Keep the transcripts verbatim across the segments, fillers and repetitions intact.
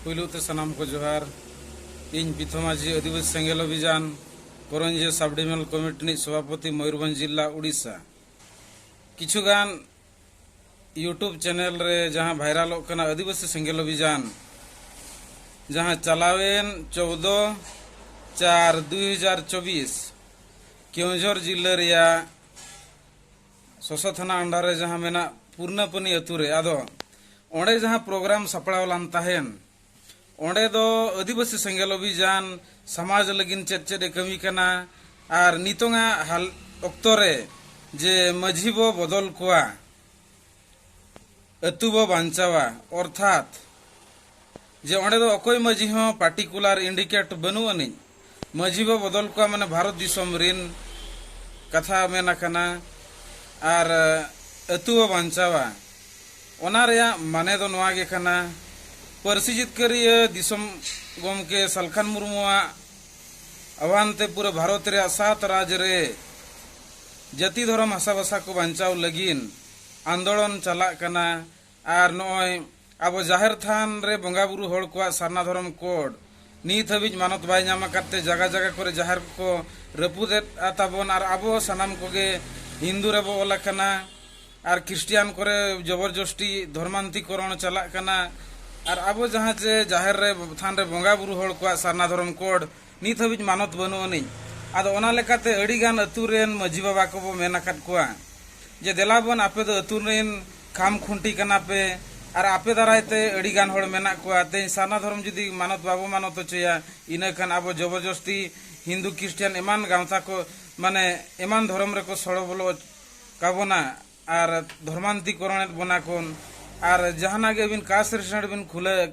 ᱯᱩᱭᱞᱩ ᱛᱮ ᱥᱟᱱᱟᱢ ᱠᱚ ᱡᱚᱦᱟᱨ᱾ ᱤᱧ ᱯᱤᱛᱷᱚ ᱢᱟᱹᱡᱷᱤ, ᱟᱹᱫᱤᱵᱟᱹᱥᱤ ᱥᱮᱸᱜᱮᱞ ᱚᱵᱷᱤᱡᱟᱱ ᱠᱚᱨᱚᱧᱡᱤᱭᱟᱹ ᱥᱟᱵ ᱰᱤᱵᱷᱤᱡᱚᱱᱟᱞ ᱠᱚᱢᱤᱴᱤ ᱨᱤᱱᱤᱡ ᱥᱚᱵᱷᱟᱯᱚᱛᱤ, ᱢᱚᱭᱩᱨᱵᱷᱚᱸᱡᱽ ᱡᱤᱞᱟ, ᱩᱲᱤᱥᱥᱟ᱾ ᱠᱤᱪᱷᱩ ᱜᱟᱱ YouTube ᱪᱮᱱᱮᱞ ᱨᱮ ᱡᱟᱦᱟᱸ ᱵᱷᱟᱭᱨᱟᱞᱚᱜ ᱠᱟᱱᱟ ᱟᱹᱫᱤᱵᱟᱹᱥᱤ ᱥᱮᱸᱜᱮᱞ ᱚᱵᱷᱤᱡᱟᱱ, ᱡᱟᱦᱟᱸ ᱪᱟᱞᱟᱣᱮᱱ ᱪᱳᱫᱽᱫᱳ ᱪᱟᱨ ᱫᱩ ᱦᱟᱡᱟᱨ ᱪᱚᱵᱵᱤᱥ, ᱠᱮᱣᱚᱱᱡᱷᱚᱨ ᱡᱤᱞᱟᱹ ᱨᱮᱭᱟᱜ ᱥᱚᱥᱚ ᱛᱷᱟᱱᱟ under ᱨᱮ ᱡᱟᱦᱟᱸ ᱢᱮᱱᱟᱜ ᱯᱩᱨᱱᱟᱯᱟᱱᱤ ᱟᱹᱛᱩ ᱨᱮ, ᱟᱫᱚ ᱚᱸᱰᱮ ᱡᱟᱦᱟᱸ program ᱥᱟᱯᱲᱟᱣ ᱞᱮᱱ ᱛᱟᱦᱮᱱ, ᱚᱸᱰᱮ ᱫᱚ ᱟᱹᱫᱤᱵᱟᱹᱥᱤ ᱥᱮᱸᱜᱮᱞ ᱚᱵᱷᱤᱡᱟᱱ ᱥᱚᱢᱟᱡᱽ ᱞᱟᱹᱜᱤᱫ ᱪᱮᱫ ᱪᱮᱫ ᱮ ᱠᱟᱹᱢᱤ ᱠᱟᱱᱟ ᱟᱨ ᱱᱤᱛᱚᱝᱟᱜ ᱦᱟᱞ ᱚᱠᱛᱚ ᱨᱮ ᱡᱮ ᱢᱟᱹᱡᱷᱤ ᱵᱚ ᱵᱚᱫᱚᱞ ᱠᱚᱣᱟ, ᱟᱹᱛᱩ ᱵᱚ ᱵᱟᱧᱪᱟᱣᱟ, ᱚᱨᱛᱷᱟᱛ ᱡᱮ ᱚᱸᱰᱮ ᱫᱚ ᱚᱠᱚᱭ ᱢᱟᱹᱡᱷᱤ ᱦᱚᱸ particular indicate ᱵᱟᱹᱱᱩᱜ ᱟᱹᱱᱤᱡ᱾ ᱢᱟᱹᱡᱷᱤ ᱵᱚ ᱵᱚᱫᱚᱞ ᱠᱚᱣᱟ ᱢᱟᱱᱮ ᱵᱷᱟᱨᱚᱛ ᱫᱤᱥᱚᱢ ᱨᱤᱱ ᱠᱟᱛᱷᱟ ᱢᱮᱱ ᱟᱠᱟᱱᱟ, ᱟᱨ ᱟᱹᱛᱩ ᱵᱚ ᱵᱟᱧᱪᱟᱣᱟ᱾ ᱚᱱᱟ ᱨᱮᱭᱟᱜ ᱢᱟᱱᱮ ᱫᱚ ᱱᱚᱣᱟ ᱜᱮ ᱠᱟᱱᱟ, ᱯᱟᱹᱨᱥᱤ ᱡᱤᱛᱠᱟᱹᱨᱤᱭᱟᱹ ᱫᱤᱥᱚᱢ ᱜᱚᱢᱠᱮ ᱥᱟᱞᱠᱷᱟᱱ ᱢᱩᱨᱢᱩᱣᱟᱜ ᱟᱦᱣᱟᱱ ᱛᱮ ᱯᱩᱨᱟᱹ ᱵᱷᱟᱨᱚᱛ ᱨᱮᱭᱟᱜ ᱥᱟᱛ ᱨᱟᱡᱽ ᱨᱮ ᱡᱟᱹᱛᱤ ᱫᱷᱚᱨᱚᱢ ᱦᱟᱥᱟ ᱵᱷᱟᱥᱟ ᱠᱚ ᱵᱟᱧᱪᱟᱣ ᱞᱟᱹᱜᱤᱫ ᱟᱱᱫᱳᱞᱚᱱ ᱪᱟᱞᱟᱜ ᱠᱟᱱᱟ᱾ ᱟᱨ ᱱᱚᱜᱼᱚᱭ ᱟᱵᱚ ᱡᱟᱦᱮᱨ ᱛᱷᱟᱱ ᱨᱮ ᱵᱚᱸᱜᱟ ᱵᱩᱨᱩ ᱦᱚᱲ ᱠᱚᱣᱟᱜ ᱥᱟᱨᱱᱟ ᱫᱷᱚᱨᱚᱢ code ᱱᱤᱛ ᱦᱟᱹᱵᱤᱡ ᱢᱟᱱᱚᱛ ᱵᱟᱭ ᱧᱟᱢ ᱟᱠᱟᱫ ᱛᱮ ᱡᱟᱜᱟ ᱡᱟᱜᱟ ᱠᱚᱨᱮ ᱡᱟᱦᱮᱨ ᱠᱚ ᱨᱟᱹᱯᱩᱫᱮᱫ ᱛᱟᱵᱚᱱ, ᱟᱨ ᱟᱵᱚ ᱥᱟᱱᱟᱢ ᱠᱚᱜᱮ ᱦᱤᱱᱫᱩ ᱨᱮᱵᱚ ᱚᱞ ᱟᱠᱟᱱᱟ, ᱟᱨ ᱠᱷᱨᱤᱥᱴᱤᱭᱟᱱ ᱠᱚᱨᱮ ᱡᱚᱵᱚᱨᱡᱚᱥᱴᱤ ᱫᱷᱚᱨᱢᱟᱱᱛᱤᱠᱚᱨᱚᱬ ᱪᱟᱞᱟᱜ ᱠᱟᱱᱟ, ᱟᱨ ᱟᱵᱚ ᱡᱟᱦᱟᱸ ᱪᱮ ᱡᱟᱦᱮᱨ ᱨᱮ ᱛᱷᱟᱱ ᱨᱮ ᱵᱚᱸᱜᱟ ᱵᱩᱨᱩ ᱦᱚᱲ ᱠᱚᱣᱟᱜ ᱥᱟᱨᱱᱟ ᱫᱷᱚᱨᱚᱢ code ᱱᱤᱛ ᱦᱟᱹᱵᱤᱡ ᱢᱟᱱᱚᱛ ᱵᱟᱹᱱᱩᱜ ᱟᱹᱱᱤᱡ᱾ ᱟᱫᱚ ᱚᱱᱟ ᱞᱮᱠᱟᱛᱮ ᱟᱹᱰᱤ ᱜᱟᱱ ᱟᱹᱛᱩ ᱨᱮᱱ ᱢᱟᱹᱡᱷᱤ ᱵᱟᱵᱟ ᱠᱚᱵᱚ ᱢᱮᱱ ᱟᱠᱟᱫ ᱠᱚᱣᱟ ᱡᱮ ᱫᱮᱞᱟ ᱵᱚᱱ ᱟᱯᱮ ᱫᱚ ᱟᱹᱛᱩ ᱨᱮᱱ ᱠᱷᱟᱢ ᱠᱷᱩᱱᱴᱤ ᱠᱟᱱᱟ ᱯᱮ, ᱟᱨ ᱟᱯᱮ ᱫᱟᱨᱟᱭ ᱛᱮ ᱟᱹᱰᱤ ᱜᱟᱱ ᱦᱚᱲ ᱢᱮᱱᱟᱜ ᱠᱚᱣᱟ, ᱛᱮᱦᱮᱧ ᱥᱟᱨᱱᱟ ᱫᱷᱚᱨᱚᱢ ᱡᱩᱫᱤ ᱢᱟᱱᱚᱛ ᱵᱟᱵᱚ ᱢᱟᱱᱚᱛ ᱦᱚᱪᱚᱭᱟ, ᱤᱱᱟᱹ ᱠᱷᱟᱱ ᱟᱵᱚ ᱡᱚᱵᱚᱨᱡᱚᱥᱛᱤ ᱦᱤᱱᱫᱩ ᱠᱷᱨᱤᱥᱴᱤᱭᱟᱱ ᱮᱢᱟᱱ ᱜᱟᱶᱛᱟ ᱠᱚ ᱢᱟᱱᱮ ᱮᱢᱟᱱ ᱫᱷᱚᱨᱚᱢ ᱨᱮᱠᱚ ᱥᱚᱲᱚ ᱵᱚᱞᱚ ᱠᱟᱵᱚᱱᱟ ᱟᱨ ᱫᱷᱚᱨᱢᱟᱱᱛᱤᱠᱚᱨᱚᱬᱮᱫ ᱵᱚᱱᱟ ᱠᱚ᱾ ᱟᱨ ᱡᱟᱦᱟᱱᱟᱜ ᱜᱮ ᱟᱹᱵᱤᱱ caste ᱨᱮᱥᱮᱱᱴ ᱵᱤᱱ ᱠᱷᱩᱞᱟᱹ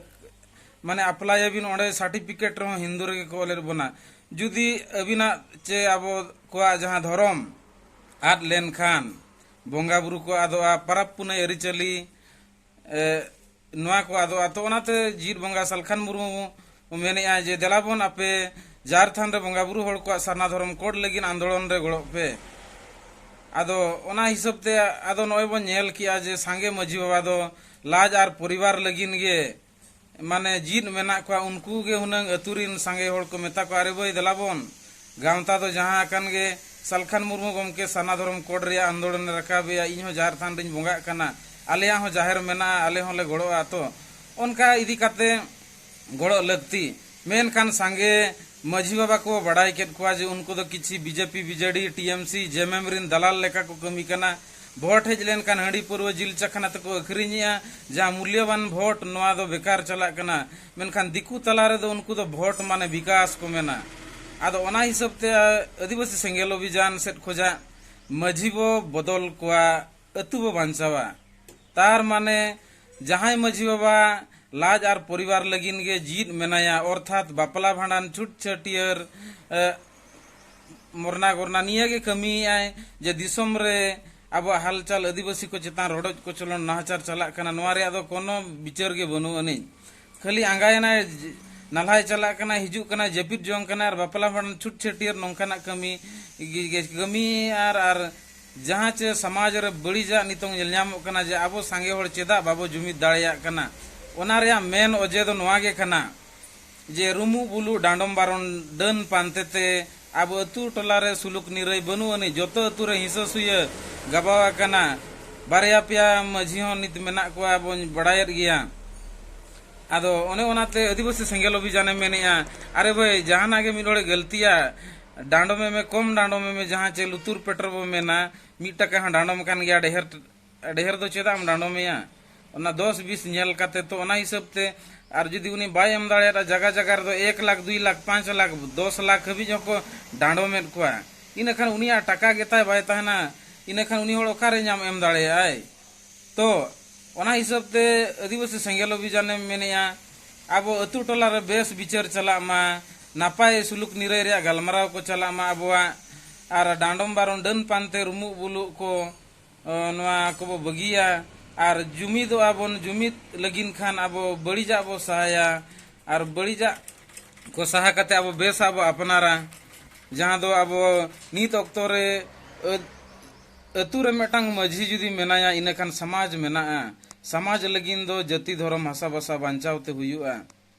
ᱢᱟᱱᱮ apply ᱟᱵᱤᱱ, ᱚᱸᱰᱮ certificate ᱨᱮᱦᱚᱸ ᱦᱤᱱᱫᱩ ᱨᱮᱜᱮ ᱠᱚ ᱚᱞᱮᱫ ᱵᱚᱱᱟ᱾ ᱡᱩᱫᱤ ᱟᱹᱵᱤᱱᱟᱜ ᱪᱮ ᱟᱵᱚ ᱠᱚᱣᱟᱜ ᱡᱟᱦᱟᱸ ᱫᱷᱚᱨᱚᱢ ᱟᱫ ᱞᱮᱱᱠᱷᱟᱱ, ᱵᱚᱸᱜᱟ ᱵᱩᱨᱩ ᱠᱚ ᱟᱫᱚᱜᱼᱟ, ᱯᱟᱨᱟᱵᱽ ᱯᱩᱱᱟᱹᱭ ᱟᱹᱨᱤᱪᱟᱹᱞᱤ, ᱮ, ᱱᱚᱣᱟ ᱠᱚ ᱟᱫᱚᱜᱼᱟ᱾ ᱛᱚ ᱚᱱᱟᱛᱮ ᱡᱤᱛ ᱵᱚᱸᱜᱟ ᱥᱟᱞᱠᱷᱟᱱ ᱢᱩᱨᱢᱩ ᱢᱮᱱᱮᱫᱼᱟ ᱡᱮ ᱫᱮᱞᱟ ᱵᱚᱱ ᱟᱯᱮ ᱡᱟᱦᱮᱨ ᱛᱷᱟᱱ ᱨᱮ ᱵᱚᱸᱜᱟ ᱵᱩᱨᱩ ᱦᱚᱲ ᱠᱚᱣᱟᱜ ᱥᱟᱨᱱᱟ ᱫᱷᱚᱨᱚᱢ code ᱞᱟᱹᱜᱤᱫ ᱟᱱᱫᱳᱞᱚᱱ ᱨᱮ ᱜᱚᱲᱚᱜ ᱯᱮ᱾ ᱟᱫᱚ ᱚᱱᱟ ᱦᱤᱥᱟᱹᱵ ᱛᱮ ᱟᱫᱚ ᱱᱚᱜᱼᱚᱭ ᱵᱚᱱ ᱧᱮᱞ ᱠᱮᱜᱼᱟ ᱡᱮ ᱥᱟᱸᱜᱮ ᱢᱟᱹᱡᱷᱤ ᱵᱟᱵᱟ ᱫᱚ ᱞᱟᱡ ᱟᱨ ᱯᱚᱨᱤᱵᱟᱨ ᱞᱟᱹᱜᱤᱫ ᱜᱮ ᱢᱟᱱᱮ ᱡᱤᱫ ᱢᱮᱱᱟᱜ ᱠᱚᱣᱟ, ᱩᱱᱠᱩ ᱜᱮ ᱦᱩᱱᱟᱹᱝ ᱟᱹᱛᱩ ᱨᱤᱱ ᱥᱟᱸᱜᱮ ᱦᱚᱲ ᱠᱚ ᱢᱮᱛᱟ ᱠᱚᱣᱟ, "ᱟᱨᱮ ᱵᱟᱹᱭ, ᱫᱮᱞᱟ ᱵᱚᱱ, ᱜᱟᱶᱛᱟ ᱫᱚ ᱡᱟᱦᱟᱸ ᱟᱠᱟᱱ ᱜᱮ, ᱥᱟᱞᱠᱷᱟᱱ ᱢᱩᱨᱢᱩ ᱜᱚᱢᱠᱮ ᱥᱟᱨᱱᱟ ᱫᱷᱚᱨᱚᱢ ᱠᱳᱰ ᱨᱮᱭᱟᱜ ᱟᱱᱫᱳᱞᱚᱱᱮ ᱨᱟᱠᱟᱵᱮᱜᱼᱟ, ᱤᱧ ᱦᱚᱸ ᱡᱟᱦᱮᱨ ᱛᱷᱟᱱ ᱨᱤᱧ ᱵᱚᱸᱜᱟᱜ ᱠᱟᱱᱟ, ᱟᱞᱮᱭᱟᱜ ᱦᱚᱸ ᱡᱟᱦᱮᱨ ᱢᱮᱱᱟᱜᱼᱟ, ᱟᱞᱮ ᱦᱚᱸᱞᱮ ᱜᱚᱲᱚᱜᱼᱟ᱾" ᱛᱚ ᱚᱱᱠᱟ ᱤᱫᱤ ᱠᱟᱛᱮ ᱜᱚᱲᱚᱜ ᱞᱟᱹᱠᱛᱤ᱾ ᱢᱮᱱᱠᱷᱟᱱ ᱥᱟᱸᱜᱮ ᱢᱟᱹᱡᱷᱤ ᱵᱟᱵᱟ ᱠᱚ ᱵᱟᱲᱟᱭ ᱠᱮᱫ ᱠᱚᱣᱟ ᱡᱮ ᱩᱱᱠᱩ ᱫᱚ ᱠᱤᱪᱷᱤ ᱵᱤᱡᱮᱯᱤ, ᱵᱤᱡᱮᱰᱤ, ᱴᱤᱮᱢᱥᱤ, ᱡᱮᱢᱮᱢ ᱨᱤᱱ ᱫᱟᱞᱟᱞ ᱞᱮᱠᱟ ᱠᱚ ᱠᱟᱹᱢᱤ ᱠᱟᱱᱟ᱾ ᱵᱷᱳᱴ ᱦᱮᱡ ᱞᱮᱱᱠᱷᱟᱱ ᱦᱟᱺᱰᱤ ᱯᱟᱹᱨᱣᱟᱹ ᱡᱤᱞ ᱪᱟᱠᱷᱱᱟ ᱛᱮᱠᱚ ᱟᱹᱠᱷᱨᱤᱧᱮᱜᱼᱟ᱾ ᱡᱟᱦᱟᱸ ᱢᱩᱞᱭᱚᱵᱟᱱ ᱵᱷᱳᱴ, ᱱᱚᱣᱟ ᱫᱚ ᱵᱮᱠᱟᱨ ᱪᱟᱞᱟᱜ ᱠᱟᱱᱟ᱾ ᱢᱮᱱᱠᱷᱟᱱ ᱫᱤᱠᱩ ᱛᱟᱞᱟ ᱨᱮᱫᱚ ᱩᱱᱠᱩ ᱫᱚ ᱵᱷᱳᱴ ᱢᱟᱱᱮ ᱵᱤᱠᱟᱥ ᱠᱚ ᱢᱮᱱᱟ᱾ ᱟᱫᱚ ᱚᱱᱟ ᱦᱤᱥᱟᱹᱵ ᱛᱮ ᱟᱹᱫᱤᱵᱟᱹᱥᱤ ᱥᱮᱸᱜᱮᱞ ᱚᱵᱷᱤᱡᱟᱱ ᱥᱮᱫ ᱠᱷᱚᱡᱟᱜ ᱢᱟᱹᱡᱷᱤ ᱵᱚ ᱵᱚᱫᱚᱞ ᱠᱚᱣᱟ, ᱟᱹᱛᱩ ᱵᱚ ᱵᱟᱧᱪᱟᱣᱟ᱾ ᱛᱟᱨ ᱢᱟᱱᱮ ᱡᱟᱦᱟᱸᱭ ᱢᱟᱹᱡᱷᱤ ᱵᱟᱵᱟ ᱞᱟᱡ ᱟᱨ ᱯᱚᱨᱤᱵᱟᱨ ᱞᱟᱹᱜᱤᱫ ᱜᱮ ᱡᱤᱫ ᱢᱮᱱᱟᱭᱟ, ᱚᱨᱛᱷᱟᱛ ᱵᱟᱯᱞᱟ ᱵᱷᱟᱸᱰᱟᱱ ᱪᱷᱩᱴ ᱪᱷᱟᱹᱴᱭᱟᱹᱨ, ᱮ, ᱢᱚᱨᱱᱟ ᱜᱚᱨᱱᱟ ᱱᱤᱭᱟᱹ ᱜᱮ ᱠᱟᱹᱢᱤᱭᱮᱫᱟᱭ ᱡᱮ ᱫᱤᱥᱚᱢ ᱨᱮ ᱟᱵᱚᱣᱟᱜ ᱦᱟᱞᱪᱟᱞ, ᱟᱹᱫᱤᱵᱟᱹᱥᱤ ᱠᱚ ᱪᱮᱛᱟᱱ ᱨᱚᱰᱚᱡ ᱠᱚᱪᱞᱚᱱ ᱱᱟᱦᱟᱪᱟᱨ ᱪᱟᱞᱟᱜ ᱠᱟᱱᱟ, ᱱᱚᱣᱟ ᱨᱮᱭᱟᱜ ᱫᱚ ᱠᱳᱱᱳ ᱵᱤᱪᱟᱹᱨ ᱜᱮ ᱵᱟᱹᱱᱩᱜ ᱟᱹᱱᱤᱡ᱾ ᱠᱷᱟᱹᱞᱤ ᱟᱸᱜᱟᱭᱮᱱᱟᱭ, ᱱᱟᱞᱦᱟᱭ ᱪᱟᱞᱟᱜ ᱠᱟᱱᱟᱭ, ᱦᱤᱡᱩᱜ ᱠᱟᱱᱟᱭ, ᱡᱟᱹᱯᱤᱫ ᱡᱚᱝ ᱠᱟᱱᱟᱭ ᱟᱨ ᱵᱟᱯᱞᱟ ᱵᱷᱟᱸᱰᱟᱱ ᱪᱷᱩᱴ ᱪᱷᱟᱹᱴᱭᱟᱹᱨ ᱱᱚᱝᱠᱟᱱᱟᱜ ᱠᱟᱹᱢᱤ ᱜᱮ, ᱜᱮ ᱠᱟᱹᱢᱤ ᱟᱨ, ᱟᱨ ᱡᱟᱦᱟᱸ ᱪᱮ ᱥᱚᱢᱟᱡᱽ ᱨᱮ ᱵᱟᱹᱲᱤᱡᱟᱜ ᱱᱤᱛᱚᱝ ᱧᱮᱞ ᱧᱟᱢᱚᱜ ᱠᱟᱱᱟ ᱡᱮ ᱟᱵᱚ ᱥᱟᱸᱜᱮ ᱦᱚᱲ ᱪᱮᱫᱟᱜ ᱵᱟᱵᱚ ᱡᱩᱢᱤᱫ ᱫᱟᱲᱮᱭᱟᱜ ᱠᱟᱱᱟ, ᱚᱱᱟ ᱨᱮᱭᱟᱜ ᱢᱮᱱ ᱚᱡᱮ ᱫᱚ ᱱᱚᱣᱟ ᱜᱮ ᱠᱟᱱᱟ ᱡᱮ ᱨᱩᱢᱩᱜ ᱵᱩᱞᱩᱜ ᱰᱟᱸᱰᱚᱢ ᱵᱟᱨᱚᱱ ᱰᱟᱹᱱ ᱯᱟᱱᱛᱮ ᱛᱮ ᱟᱵᱚ ᱟᱹᱛᱩ ᱴᱚᱞᱟ ᱨᱮ ᱥᱩᱞᱩᱠ ᱱᱤᱨᱟᱹᱭ ᱵᱟᱹᱱᱩᱜ ᱟᱹᱱᱤᱡ᱾ ᱡᱚᱛᱚ ᱟᱹᱛᱩ ᱨᱮ ᱦᱤᱸᱥᱟᱹ ᱥᱩᱭᱟᱹ ᱜᱟᱵᱟᱣ ᱟᱠᱟᱱᱟ᱾ ᱵᱟᱨᱭᱟ ᱯᱮᱭᱟ ᱢᱟᱹᱡᱷᱤ ᱦᱚᱸ ᱱᱤᱛ ᱢᱮᱱᱟᱜ ᱠᱚᱣᱟ, ᱵᱚᱱ ᱵᱟᱲᱟᱭᱮᱫ ᱜᱮᱭᱟ᱾ ᱟᱫᱚ ᱚᱱᱮ ᱚᱱᱟᱛᱮ ᱟᱹᱫᱤᱵᱟᱹᱥᱤ ᱥᱮᱸᱜᱮᱞ ᱚᱵᱷᱤᱡᱟᱱᱮ ᱢᱮᱱᱮᱜᱼᱟ, ᱟᱨᱮ ᱵᱷᱟᱹᱭ, ᱡᱟᱦᱟᱱᱟᱜ ᱜᱮ ᱢᱤᱫ ᱦᱚᱲᱮ ᱜᱟᱹᱞᱛᱤᱭᱟ, ᱰᱟᱸᱰᱚᱢᱮ ᱢᱮ, ᱠᱚᱢ ᱰᱟᱸᱰᱚᱢᱮ ᱢᱮ, ᱡᱟᱦᱟᱸ ᱪᱮ ᱞᱩᱛᱩᱨ ᱯᱮᱴᱮᱨ ᱵᱚ ᱢᱮᱱᱟ, ᱢᱤᱫ ᱴᱟᱠᱟ ᱦᱚᱸ ᱰᱟᱸᱰᱚᱢ ᱠᱟᱱ ᱜᱮᱭᱟ, ᱰᱷᱮᱨ, ᱰᱷᱮᱨ ᱫᱚ ᱪᱮᱫᱟᱜ ᱮᱢ ᱰᱟᱸᱰᱚᱢᱮᱭᱟ? ᱚᱱᱟ ᱫᱚᱥ ᱵᱤᱥ ᱧᱮᱞ ᱠᱟᱛᱮ᱾ ᱛᱚ ᱚᱱᱟ ᱦᱤᱥᱟᱹᱵ ᱛᱮ, ᱟᱨ ᱡᱩᱫᱤ ᱩᱱᱤ ᱵᱟᱭ ᱮᱢ ᱫᱟᱲᱮᱭᱟᱫᱟ, ᱡᱟᱭᱜᱟ ᱡᱟᱭᱜᱟ ᱨᱮᱫᱚ ᱮᱠ ᱞᱟᱠᱷ, ᱫᱩᱭ ᱞᱟᱠᱷ, ᱯᱟᱸᱪ ᱞᱟᱠᱷ, ᱫᱚᱥ ᱞᱟᱠᱷ ᱦᱟᱹᱵᱤᱡ ᱦᱚᱸᱠᱚ ᱰᱟᱸᱰᱚᱢᱮᱫ ᱠᱚᱣᱟ᱾ ᱤᱱᱟᱹᱠᱷᱟᱱ ᱩᱱᱤᱭᱟᱜ ᱴᱟᱠᱟ ᱜᱮᱛᱟᱭ ᱵᱟᱭ ᱛᱟᱦᱮᱱᱟ, ᱤᱱᱟᱹᱠᱷᱟᱱ ᱩᱱᱤ ᱦᱚᱲ ᱚᱠᱟᱨᱮ ᱧᱟᱢ ᱮᱢ ᱫᱟᱲᱮᱭᱟᱜᱼᱟᱭ? ᱛᱚ ᱚᱱᱟ ᱦᱤᱥᱟᱹᱵ ᱛᱮ ᱟᱹᱫᱤᱵᱟᱹᱥᱤ ᱥᱮᱸᱜᱮᱞ ᱚᱵᱷᱤᱡᱟᱱᱮᱢ ᱢᱮᱱᱮᱜᱼᱟ, ᱟᱵᱚ ᱟᱹᱛᱩ ᱴᱚᱞᱟ ᱨᱮ ᱵᱮᱥ ᱵᱤᱪᱟᱹᱨ ᱪᱟᱞᱟᱜ ᱢᱟ, ᱱᱟᱯᱟᱭ ᱥᱩᱞᱩᱠ ᱱᱤᱨᱟᱹᱭ ᱨᱮᱭᱟᱜ ᱜᱟᱞᱢᱟᱨᱟᱣ ᱠᱚ ᱪᱟᱞᱟᱜ ᱢᱟ ᱟᱵᱚᱣᱟᱜ, ᱟᱨ ᱰᱟᱸᱰᱚᱢ ᱵᱟᱨᱚᱱ ᱰᱟᱹᱱ ᱯᱟᱱᱛᱮ ᱨᱩᱢᱩᱜ ᱵᱩᱞᱩᱜ ᱠᱚ, ᱚ, ᱱᱚᱣᱟ ᱠᱚᱵᱚ ᱵᱟᱹᱜᱤᱭᱟ ᱟᱨ ᱡᱩᱢᱤᱫᱚᱜᱼᱟ ᱵᱚᱱ᱾ ᱡᱩᱢᱤᱫ ᱞᱟᱹᱜᱤᱫ ᱠᱷᱟᱱ ᱟᱵᱚ ᱵᱟᱹᱲᱤᱡᱟᱜ ᱵᱚ ᱥᱟᱦᱟᱭᱟ ᱟᱨ ᱵᱟᱹᱲᱤᱡᱟᱜ ᱠᱚ ᱥᱟᱦᱟ ᱠᱟᱛᱮ ᱟᱵᱚ ᱵᱮᱥᱟᱜ ᱵᱚ ᱟᱯᱱᱟᱨᱟ᱾ ᱡᱟᱦᱟᱸ ᱫᱚ ᱟᱵᱚ ᱱᱤᱛ ᱚᱠᱛᱚ ᱨᱮ ᱟᱹ-, ᱟᱹᱛᱩ ᱨᱮ ᱢᱤᱫᱴᱟᱝ ᱢᱟᱹᱡᱷᱤ ᱡᱩᱫᱤ ᱢᱮᱱᱟᱭᱟ, ᱤᱱᱟᱹᱠᱷᱟᱱ ᱥᱚᱢᱟᱡᱽ ᱢᱮᱱᱟᱜᱼᱟ᱾ ᱥᱚᱢᱟᱡᱽ ᱞᱟᱹᱜᱤᱫ ᱫᱚ ᱡᱟᱹᱛᱤ ᱫᱷᱚᱨᱚᱢ ᱦᱟᱥᱟ ᱵᱷᱟᱥᱟ ᱵᱟᱧᱪᱟᱣ ᱛᱮ ᱦᱩᱭᱩᱜᱼᱟ᱾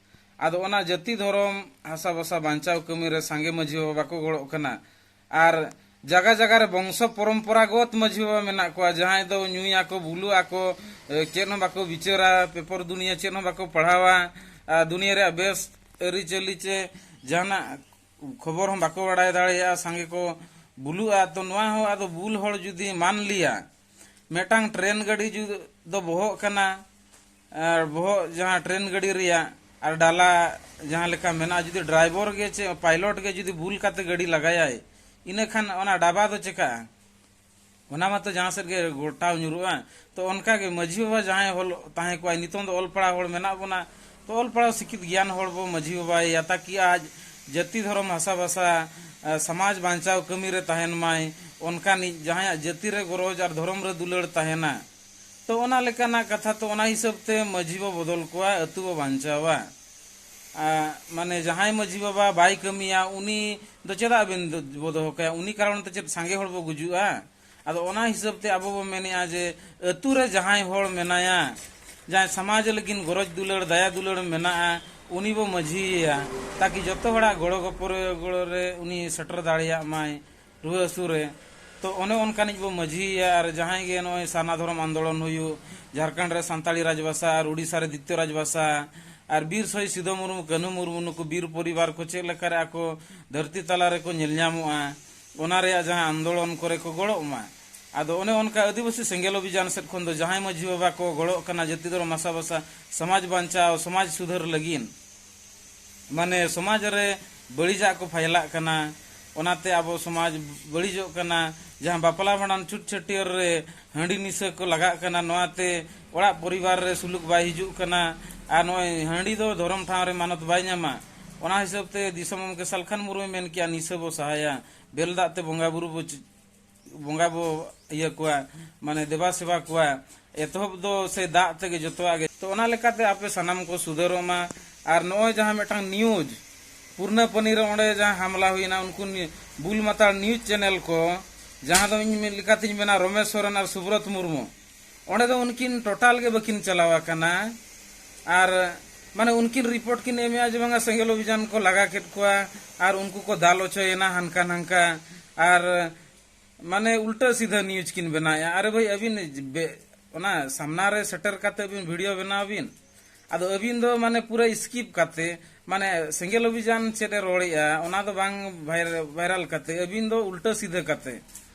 ᱟᱫᱚ ᱚᱱᱟ ᱡᱟᱹᱛᱤ ᱫᱷᱚᱨᱚᱢ ᱦᱟᱥᱟ ᱵᱷᱟᱥᱟ ᱵᱟᱧᱪᱟᱣ ᱠᱟᱹᱢᱤ ᱨᱮ ᱥᱟᱸᱜᱮ ᱢᱟᱹᱡᱷᱤ ᱵᱟᱵᱟ ᱵᱟᱠᱚ ᱜᱚᱲᱚᱜ ᱠᱟᱱᱟ᱾ ᱟᱨ ᱡᱟᱭᱜᱟ ᱡᱟᱭᱜᱟ ᱨᱮ ᱵᱚᱝᱥᱚ ᱯᱚᱨᱚᱢᱯᱚᱨᱟᱜᱚᱛ ᱢᱟᱹᱡᱷᱤ ᱵᱟᱵᱟ ᱢᱮᱱᱟᱜ ᱠᱚᱣᱟ, ᱡᱟᱦᱟᱸᱭ ᱫᱚ ᱧᱩᱭᱟᱠᱚ, ᱵᱩᱞᱩᱜ ᱟᱠᱚ, ᱮ, ᱪᱮᱫ ᱦᱚᱸ ᱵᱟᱠᱚ ᱵᱤᱪᱟᱹᱨᱟ, ᱯᱮᱯᱚᱨ ᱫᱩᱱᱤᱭᱟᱹ ᱪᱮᱫ ᱦᱚᱸ ᱵᱟᱠᱚ ᱯᱟᱲᱦᱟᱣᱟ, ᱟᱨ ᱫᱩᱱᱤᱭᱟᱹ ᱨᱮᱭᱟᱜ ᱵᱮᱥ ᱟᱹᱨᱤᱪᱟᱹᱞᱤ ᱪᱮ ᱡᱟᱦᱟᱱᱟᱜ ᱠᱷᱚᱵᱚᱨ ᱦᱚᱸ ᱵᱟᱠᱚ ᱵᱟᱲᱟᱭ ᱫᱟᱲᱮᱭᱟᱜᱼᱟ, ᱥᱟᱸᱜᱮ ᱠᱚ ᱵᱩᱞᱩᱜᱼᱟ᱾ ᱛᱚ ᱱᱚᱣᱟ ᱦᱚᱸ ᱟᱫᱚ ᱵᱩᱞ ᱦᱚᱲ ᱡᱩᱫᱤ ᱢᱟᱱ ᱞᱤᱭᱟ, ᱢᱤᱫᱴᱟᱝ ᱴᱨᱮᱱ ᱜᱟᱹᱰᱤ ᱡᱩ-, ᱫᱚ ᱵᱚᱦᱚᱜ ᱠᱟᱱᱟ, ᱟᱨ ᱵᱚᱦᱚᱜ ᱡᱟᱦᱟᱸ ᱴᱨᱮᱱ ᱜᱟᱹᱰᱤ ᱨᱮᱭᱟᱜ ᱟᱨ ᱰᱟᱞᱟ ᱡᱟᱦᱟᱸ ᱞᱮᱠᱟ ᱢᱮᱱᱟᱜᱼᱟ, ᱡᱩᱫᱤ ᱰᱨᱟᱭᱵᱷᱟᱨ ᱜᱮ ᱪᱮ ᱯᱟᱭᱞᱚᱴ ᱜᱮ ᱡᱩᱫᱤ ᱵᱩᱞ ᱠᱟᱛᱮ ᱜᱟᱹᱰᱤ ᱞᱟᱜᱟᱭᱟᱭ, ᱤᱱᱟᱹ ᱠᱷᱟᱱ ᱚᱱᱟ ᱰᱟᱵᱟ ᱫᱚ ᱪᱮᱠᱟᱜᱼᱟ? ᱚᱱᱟ ᱢᱟᱛᱚ ᱡᱟᱦᱟᱸ ᱥᱮᱫ ᱜᱮ ᱜᱚᱴᱟᱣ ᱧᱩᱨᱩᱜᱼᱟ᱾ ᱛᱚ ᱚᱱᱠᱟ ᱜᱮ ᱢᱟᱹᱡᱷᱤ ᱵᱟᱵᱟ ᱡᱟᱦᱟᱸᱭ ᱦᱚᱞ ᱛᱟᱦᱮᱸ ᱠᱚᱜᱼᱟᱭ, ᱱᱤᱛᱚᱝ ᱫᱚ ᱚᱞ ᱯᱟᱲᱦᱟᱣ ᱦᱚᱲ ᱢᱮᱱᱟᱜ ᱵᱚᱱᱟ, ᱛᱚ ᱚᱞ ᱯᱟᱲᱦᱟᱣ ᱥᱤᱠᱷᱤᱛ ᱜᱮᱭᱟᱱ ᱦᱚᱲ ᱵᱚ ᱢᱟᱹᱡᱷᱤ ᱵᱟᱵᱟᱭᱮᱭᱟ, ᱛᱟᱠᱤ ᱟᱡ ᱡᱟᱹᱛᱤ ᱫᱷᱚᱨᱚᱢ ᱦᱟᱥᱟ ᱵᱷᱟᱥᱟ, ᱟ, ᱥᱚᱢᱟᱡᱽ ᱵᱟᱧᱪᱟᱣ ᱠᱟᱹᱢᱤ ᱨᱮ ᱛᱟᱦᱮᱱ ᱢᱟᱭ, ᱚᱱᱠᱟᱱᱤᱡ ᱡᱟᱦᱟᱸᱭᱟᱜ ᱡᱟᱹᱛᱤ ᱨᱮ ᱜᱚᱨᱚᱡᱽ ᱟᱨ ᱫᱷᱚᱨᱚᱢ ᱨᱮ ᱫᱩᱞᱟᱹᱲ ᱛᱟᱦᱮᱱᱟ᱾ ᱛᱚ ᱚᱱᱟ ᱞᱮᱠᱟᱱᱟᱜ ᱠᱟᱛᱷᱟ, ᱛᱚ ᱚᱱᱟ ᱦᱤᱥᱟᱹᱵ ᱛᱮ ᱢᱟᱹᱡᱷᱤ ᱵᱚ ᱵᱚᱫᱚᱞ ᱠᱚᱣᱟ, ᱟᱹᱛᱩ ᱵᱚ ᱵᱟᱧᱪᱟᱣᱟ᱾ ᱟ, ᱢᱟᱱᱮ ᱡᱟᱦᱟᱸᱭ ᱢᱟᱹᱡᱷᱤ ᱵᱟᱵᱟ ᱵᱟᱭ ᱠᱟᱹᱢᱤᱭᱟ, ᱩᱱᱤ ᱫᱚ ᱪᱮᱫᱟᱜ ᱵᱮᱱ ᱫᱚ-, ᱵᱚ ᱫᱚᱦᱚ ᱠᱟᱭᱟ? ᱩᱱᱤ ᱠᱟᱨᱚᱱ ᱛᱮ ᱪᱮᱫ ᱥᱟᱸᱜᱮ ᱦᱚᱲ ᱵᱚ ᱜᱩᱡᱩᱜᱼᱟ? ᱟᱫᱚ ᱚᱱᱟ ᱦᱤᱥᱟᱹᱵ ᱛᱮ ᱟᱵᱚ ᱵᱚ ᱢᱮᱱᱮᱜᱼᱟ ᱡᱮ ᱟᱹᱛᱩ ᱨᱮ ᱡᱟᱦᱟᱸᱭ ᱦᱚᱲ ᱢᱮᱱᱟᱭᱟ, ᱡᱟᱦᱟᱸᱭ ᱥᱚᱢᱟᱡᱽ ᱞᱟᱹᱜᱤᱫ ᱜᱚᱨᱚᱡᱽ ᱫᱩᱞᱟᱹᱲ, ᱫᱟᱭᱟ ᱫᱩᱞᱟᱹᱲ ᱢᱮᱱᱟᱜᱼᱟ, ᱩᱱᱤ ᱵᱚ ᱢᱟᱹᱡᱷᱤᱭᱮᱭᱟ, ᱛᱟᱠᱤ ᱡᱚᱛᱚ ᱦᱚᱲᱟᱜ ᱜᱚᱲᱚ ᱜᱚᱯᱚᱲᱚ, ᱜᱚᱲᱚ ᱨᱮ ᱩᱱᱤ ᱥᱮᱴᱮᱨ ᱫᱟᱲᱮᱭᱟᱜ ᱢᱟᱭ ᱨᱩᱣᱟᱹ ᱦᱟᱹᱥᱩ ᱨᱮ᱾ ᱛᱚ ᱚᱱᱮ ᱚᱱᱠᱟᱱᱤᱡ ᱵᱚ ᱢᱟᱹᱡᱷᱤᱭᱮᱭᱟ᱾ ᱟᱨ ᱡᱟᱦᱟᱸᱭ ᱜᱮ ᱱᱚᱜᱼᱚᱭ ᱥᱟᱨᱱᱟ ᱫᱷᱚᱨᱚᱢ ᱟᱱᱫᱳᱞᱚᱱ ᱦᱩᱭᱩᱜ, ᱡᱷᱟᱲᱠᱷᱚᱸᱰ ᱨᱮ ᱥᱟᱱᱛᱟᱲᱤ ᱨᱟᱡᱽᱵᱷᱟᱥᱟ ᱟᱨ ᱩᱲᱤᱥᱥᱟ ᱨᱮ ᱫᱤᱛᱤᱭᱚ ᱨᱟᱡᱽᱵᱷᱟᱥᱟ, ᱟᱨ ᱵᱤᱨ ᱥᱚᱦᱤᱫ ᱥᱤᱫᱩ ᱢᱩᱨᱢᱩ, ᱠᱟᱹᱱᱦᱩ ᱢᱩᱨᱢᱩ, ᱱᱩᱠᱩ ᱵᱤᱨ ᱯᱚᱨᱤᱵᱟᱨ ᱠᱚ ᱪᱮᱫ ᱞᱮᱠᱟᱨᱮ ᱟᱠᱚ ᱫᱷᱟᱹᱨᱛᱤ ᱛᱟᱞᱟ ᱨᱮᱠᱚ ᱧᱮᱞ ᱧᱟᱢᱚᱜᱼᱟ, ᱚᱱᱟ ᱨᱮᱭᱟᱜ ᱡᱟᱦᱟᱸ ᱟᱱᱫᱳᱞᱚᱱ ᱠᱚᱨᱮ ᱠᱚ ᱜᱚᱲᱚᱜ ᱢᱟ᱾ ᱟᱫᱚ ᱚᱱᱮ ᱚᱱᱠᱟ ᱟᱹᱫᱤᱵᱟᱹᱥᱤ ᱥᱮᱸᱜᱮᱞ ᱚᱵᱷᱤᱡᱟᱱ ᱥᱮᱫ ᱠᱷᱚᱱ ᱫᱚ ᱡᱟᱦᱟᱸᱭ ᱢᱟᱹᱡᱷᱤ ᱵᱟᱵᱟ ᱠᱚ ᱜᱚᱲᱚᱜ ᱠᱟᱱᱟ ᱡᱟᱹᱛᱤ ᱫᱷᱚᱨᱚᱢ ᱦᱟᱥᱟ ᱵᱷᱟᱥᱟ ᱥᱚᱢᱟᱡᱽ ᱵᱟᱧᱪᱟᱣ, ᱥᱚᱢᱟᱡᱽ ᱥᱩᱫᱷᱟᱹᱨ ᱞᱟᱹᱜᱤᱫ, ᱢᱟᱱᱮ ᱥᱚᱢᱟᱡᱽ ᱨᱮ ᱵᱟᱹᱲᱤᱡᱟᱜ ᱠᱚ ᱯᱷᱟᱭᱞᱟᱜ ᱠᱟᱱᱟ, ᱚᱱᱟᱛᱮ ᱟᱵᱚ ᱥᱚᱢᱟᱡᱽ ᱵᱟᱹᱲᱤᱡᱚᱜ ᱠᱟᱱᱟ᱾ ᱡᱟᱦᱟᱸ ᱵᱟᱯᱞᱟ ᱵᱷᱟᱸᱰᱟᱱ ᱪᱷᱩᱛ ᱪᱷᱟᱹᱴᱭᱟᱹᱨ ᱨᱮ ᱦᱟᱺᱰᱤ ᱱᱤᱥᱟᱹ ᱠᱚ ᱞᱟᱜᱟᱜ ᱠᱟᱱᱟ, ᱱᱚᱣᱟᱛᱮ ᱚᱲᱟᱜ ᱯᱚᱨᱤᱵᱟᱨ ᱨᱮ ᱥᱩᱞᱩᱠ ᱵᱟᱭ ᱦᱤᱡᱩᱜ ᱠᱟᱱᱟ᱾ ᱟᱨ ᱱᱚᱜᱼᱚᱭ ᱦᱟᱺᱰᱤ ᱫᱚ ᱫᱷᱚᱨᱚᱢ ᱴᱷᱟᱶ ᱨᱮ ᱢᱟᱱᱚᱛ ᱵᱟᱭ ᱧᱟᱢᱟ᱾ ᱚᱱᱟ ᱦᱤᱥᱟᱹᱵ ᱛᱮ ᱫᱤᱥᱚᱢ ᱜᱚᱢᱠᱮ ᱥᱟᱞᱠᱷᱟᱱ ᱢᱩᱨᱢᱩᱭ ᱢᱮᱱ ᱠᱮᱜᱼᱟ, ᱱᱤᱥᱟᱹ ᱵᱚ ᱥᱟᱦᱟᱭᱟ, ᱵᱮᱞ ᱫᱟᱜ ᱛᱮ ᱵᱚᱸᱜᱟ ᱵᱩᱨᱩ ᱵᱚ ᱪ-, ᱵᱚᱸᱜᱟ ᱵᱚ ᱤᱭᱟᱹ ᱠᱚᱣᱟ, ᱢᱟᱱᱮ ᱫᱮᱵᱟ ᱥᱮᱵᱟ ᱠᱚᱣᱟ᱾ ᱮᱛᱚᱦᱚᱵ ᱫᱚ ᱥᱮ ᱫᱟᱜ ᱛᱮᱜᱮ ᱡᱚᱛᱚᱣᱟᱜ ᱜᱮ᱾ ᱛᱚ ᱚᱱᱟ ᱞᱮᱠᱟᱛᱮ ᱟᱯᱮ ᱥᱟᱱᱟᱢ ᱠᱚ ᱥᱩᱫᱷᱟᱹᱨᱚᱜ ᱢᱟ᱾ ᱟᱨ ᱱᱚᱜᱼᱚᱭ ᱡᱟᱦᱟᱸ ᱢᱤᱫᱴᱟᱝ ᱱᱤᱭᱩᱡᱽ, ᱯᱩᱨᱱᱟᱹ ᱯᱟᱹᱱᱤ ᱨᱮ ᱚᱸᱰᱮ ᱡᱟᱦᱟᱸ ᱦᱟᱢᱞᱟ ᱦᱩᱭᱱᱟ, ᱩᱱᱠᱩ ᱱᱤ-, ᱵᱩᱞ ᱢᱟᱛᱟᱞ ᱱᱤᱭᱩᱡᱽ ᱪᱮᱱᱮᱞ ᱠᱚ, ᱡᱟᱦᱟᱸ ᱫᱚ ᱤᱧ ᱢᱤᱫ ᱞᱮᱠᱟᱛᱤᱧ ᱢᱮᱱᱟ ᱨᱚᱢᱮᱥ ᱥᱚᱨᱮᱱ ᱟᱨ ᱥᱩᱵᱨᱚᱛ ᱢᱩᱨᱢᱩ, ᱚᱸᱰᱮ ᱫᱚ ᱩᱱᱠᱤᱱ ᱴᱳᱴᱟᱞ ᱜᱮ ᱵᱟᱹᱠᱤᱱ ᱪᱟᱞᱟᱣ ᱟᱠᱟᱱᱟ᱾ ᱟᱨ ᱢᱟᱱᱮ ᱩᱱᱠᱤᱱ ᱨᱤᱯᱳᱨᱴ ᱠᱤᱱ ᱮᱢᱮᱜᱼᱟ ᱡᱮ ᱵᱟᱝᱟ ᱥᱮᱸᱜᱮᱞ ᱚᱵᱷᱤᱡᱟᱱ ᱠᱚ ᱞᱟᱜᱟ ᱠᱮᱫ ᱠᱚᱣᱟ ᱟᱨ ᱩᱱᱠᱩ ᱠᱚ ᱫᱟᱞ ᱦᱚᱪᱚᱭᱮᱱᱟ ᱦᱟᱱᱠᱟ ᱱᱟᱝᱠᱟ᱾ ᱟᱨ ᱢᱟᱱᱮ ᱩᱞᱴᱟᱹ ᱥᱤᱫᱷᱟᱹ ᱱᱤᱭᱩᱡᱽ ᱠᱤᱱ ᱵᱮᱱᱟᱣᱮᱜᱼᱟ᱾ ᱟᱨᱮ ᱵᱷᱟᱹᱭ, ᱟᱹᱵᱤᱱ ᱵᱮ-, ᱚᱱᱟ ᱥᱟᱢᱱᱟ ᱨᱮ ᱥᱮᱴᱮᱨ ᱠᱟᱛᱮ ᱵᱤᱱ ᱵᱷᱤᱰᱤᱭᱳ ᱵᱮᱱᱟᱣ ᱵᱤᱱ᱾ ᱟᱫᱚ ᱟᱹᱵᱤᱱ ᱫᱚ ᱢᱟᱱᱮ ᱯᱩᱨᱟᱹ ᱥᱠᱤᱯ ᱠᱟᱛᱮ, ᱢᱟᱱᱮ ᱥᱮᱸᱜᱮᱞ ᱚᱵᱷᱤᱡᱟᱱ ᱪᱮᱫ ᱮ ᱨᱚᱲᱮᱜᱼᱟ, ᱚᱱᱟ ᱫᱚ ᱵᱟᱝ ᱵᱷᱟᱭᱨ-, ᱵᱷᱟᱭᱨᱟᱞ ᱠᱟᱛᱮ, ᱟᱹᱵᱤᱱ ᱫᱚ ᱩᱞᱴᱟᱹ ᱥᱤᱫᱷᱟᱹ ᱠᱟᱛᱮ,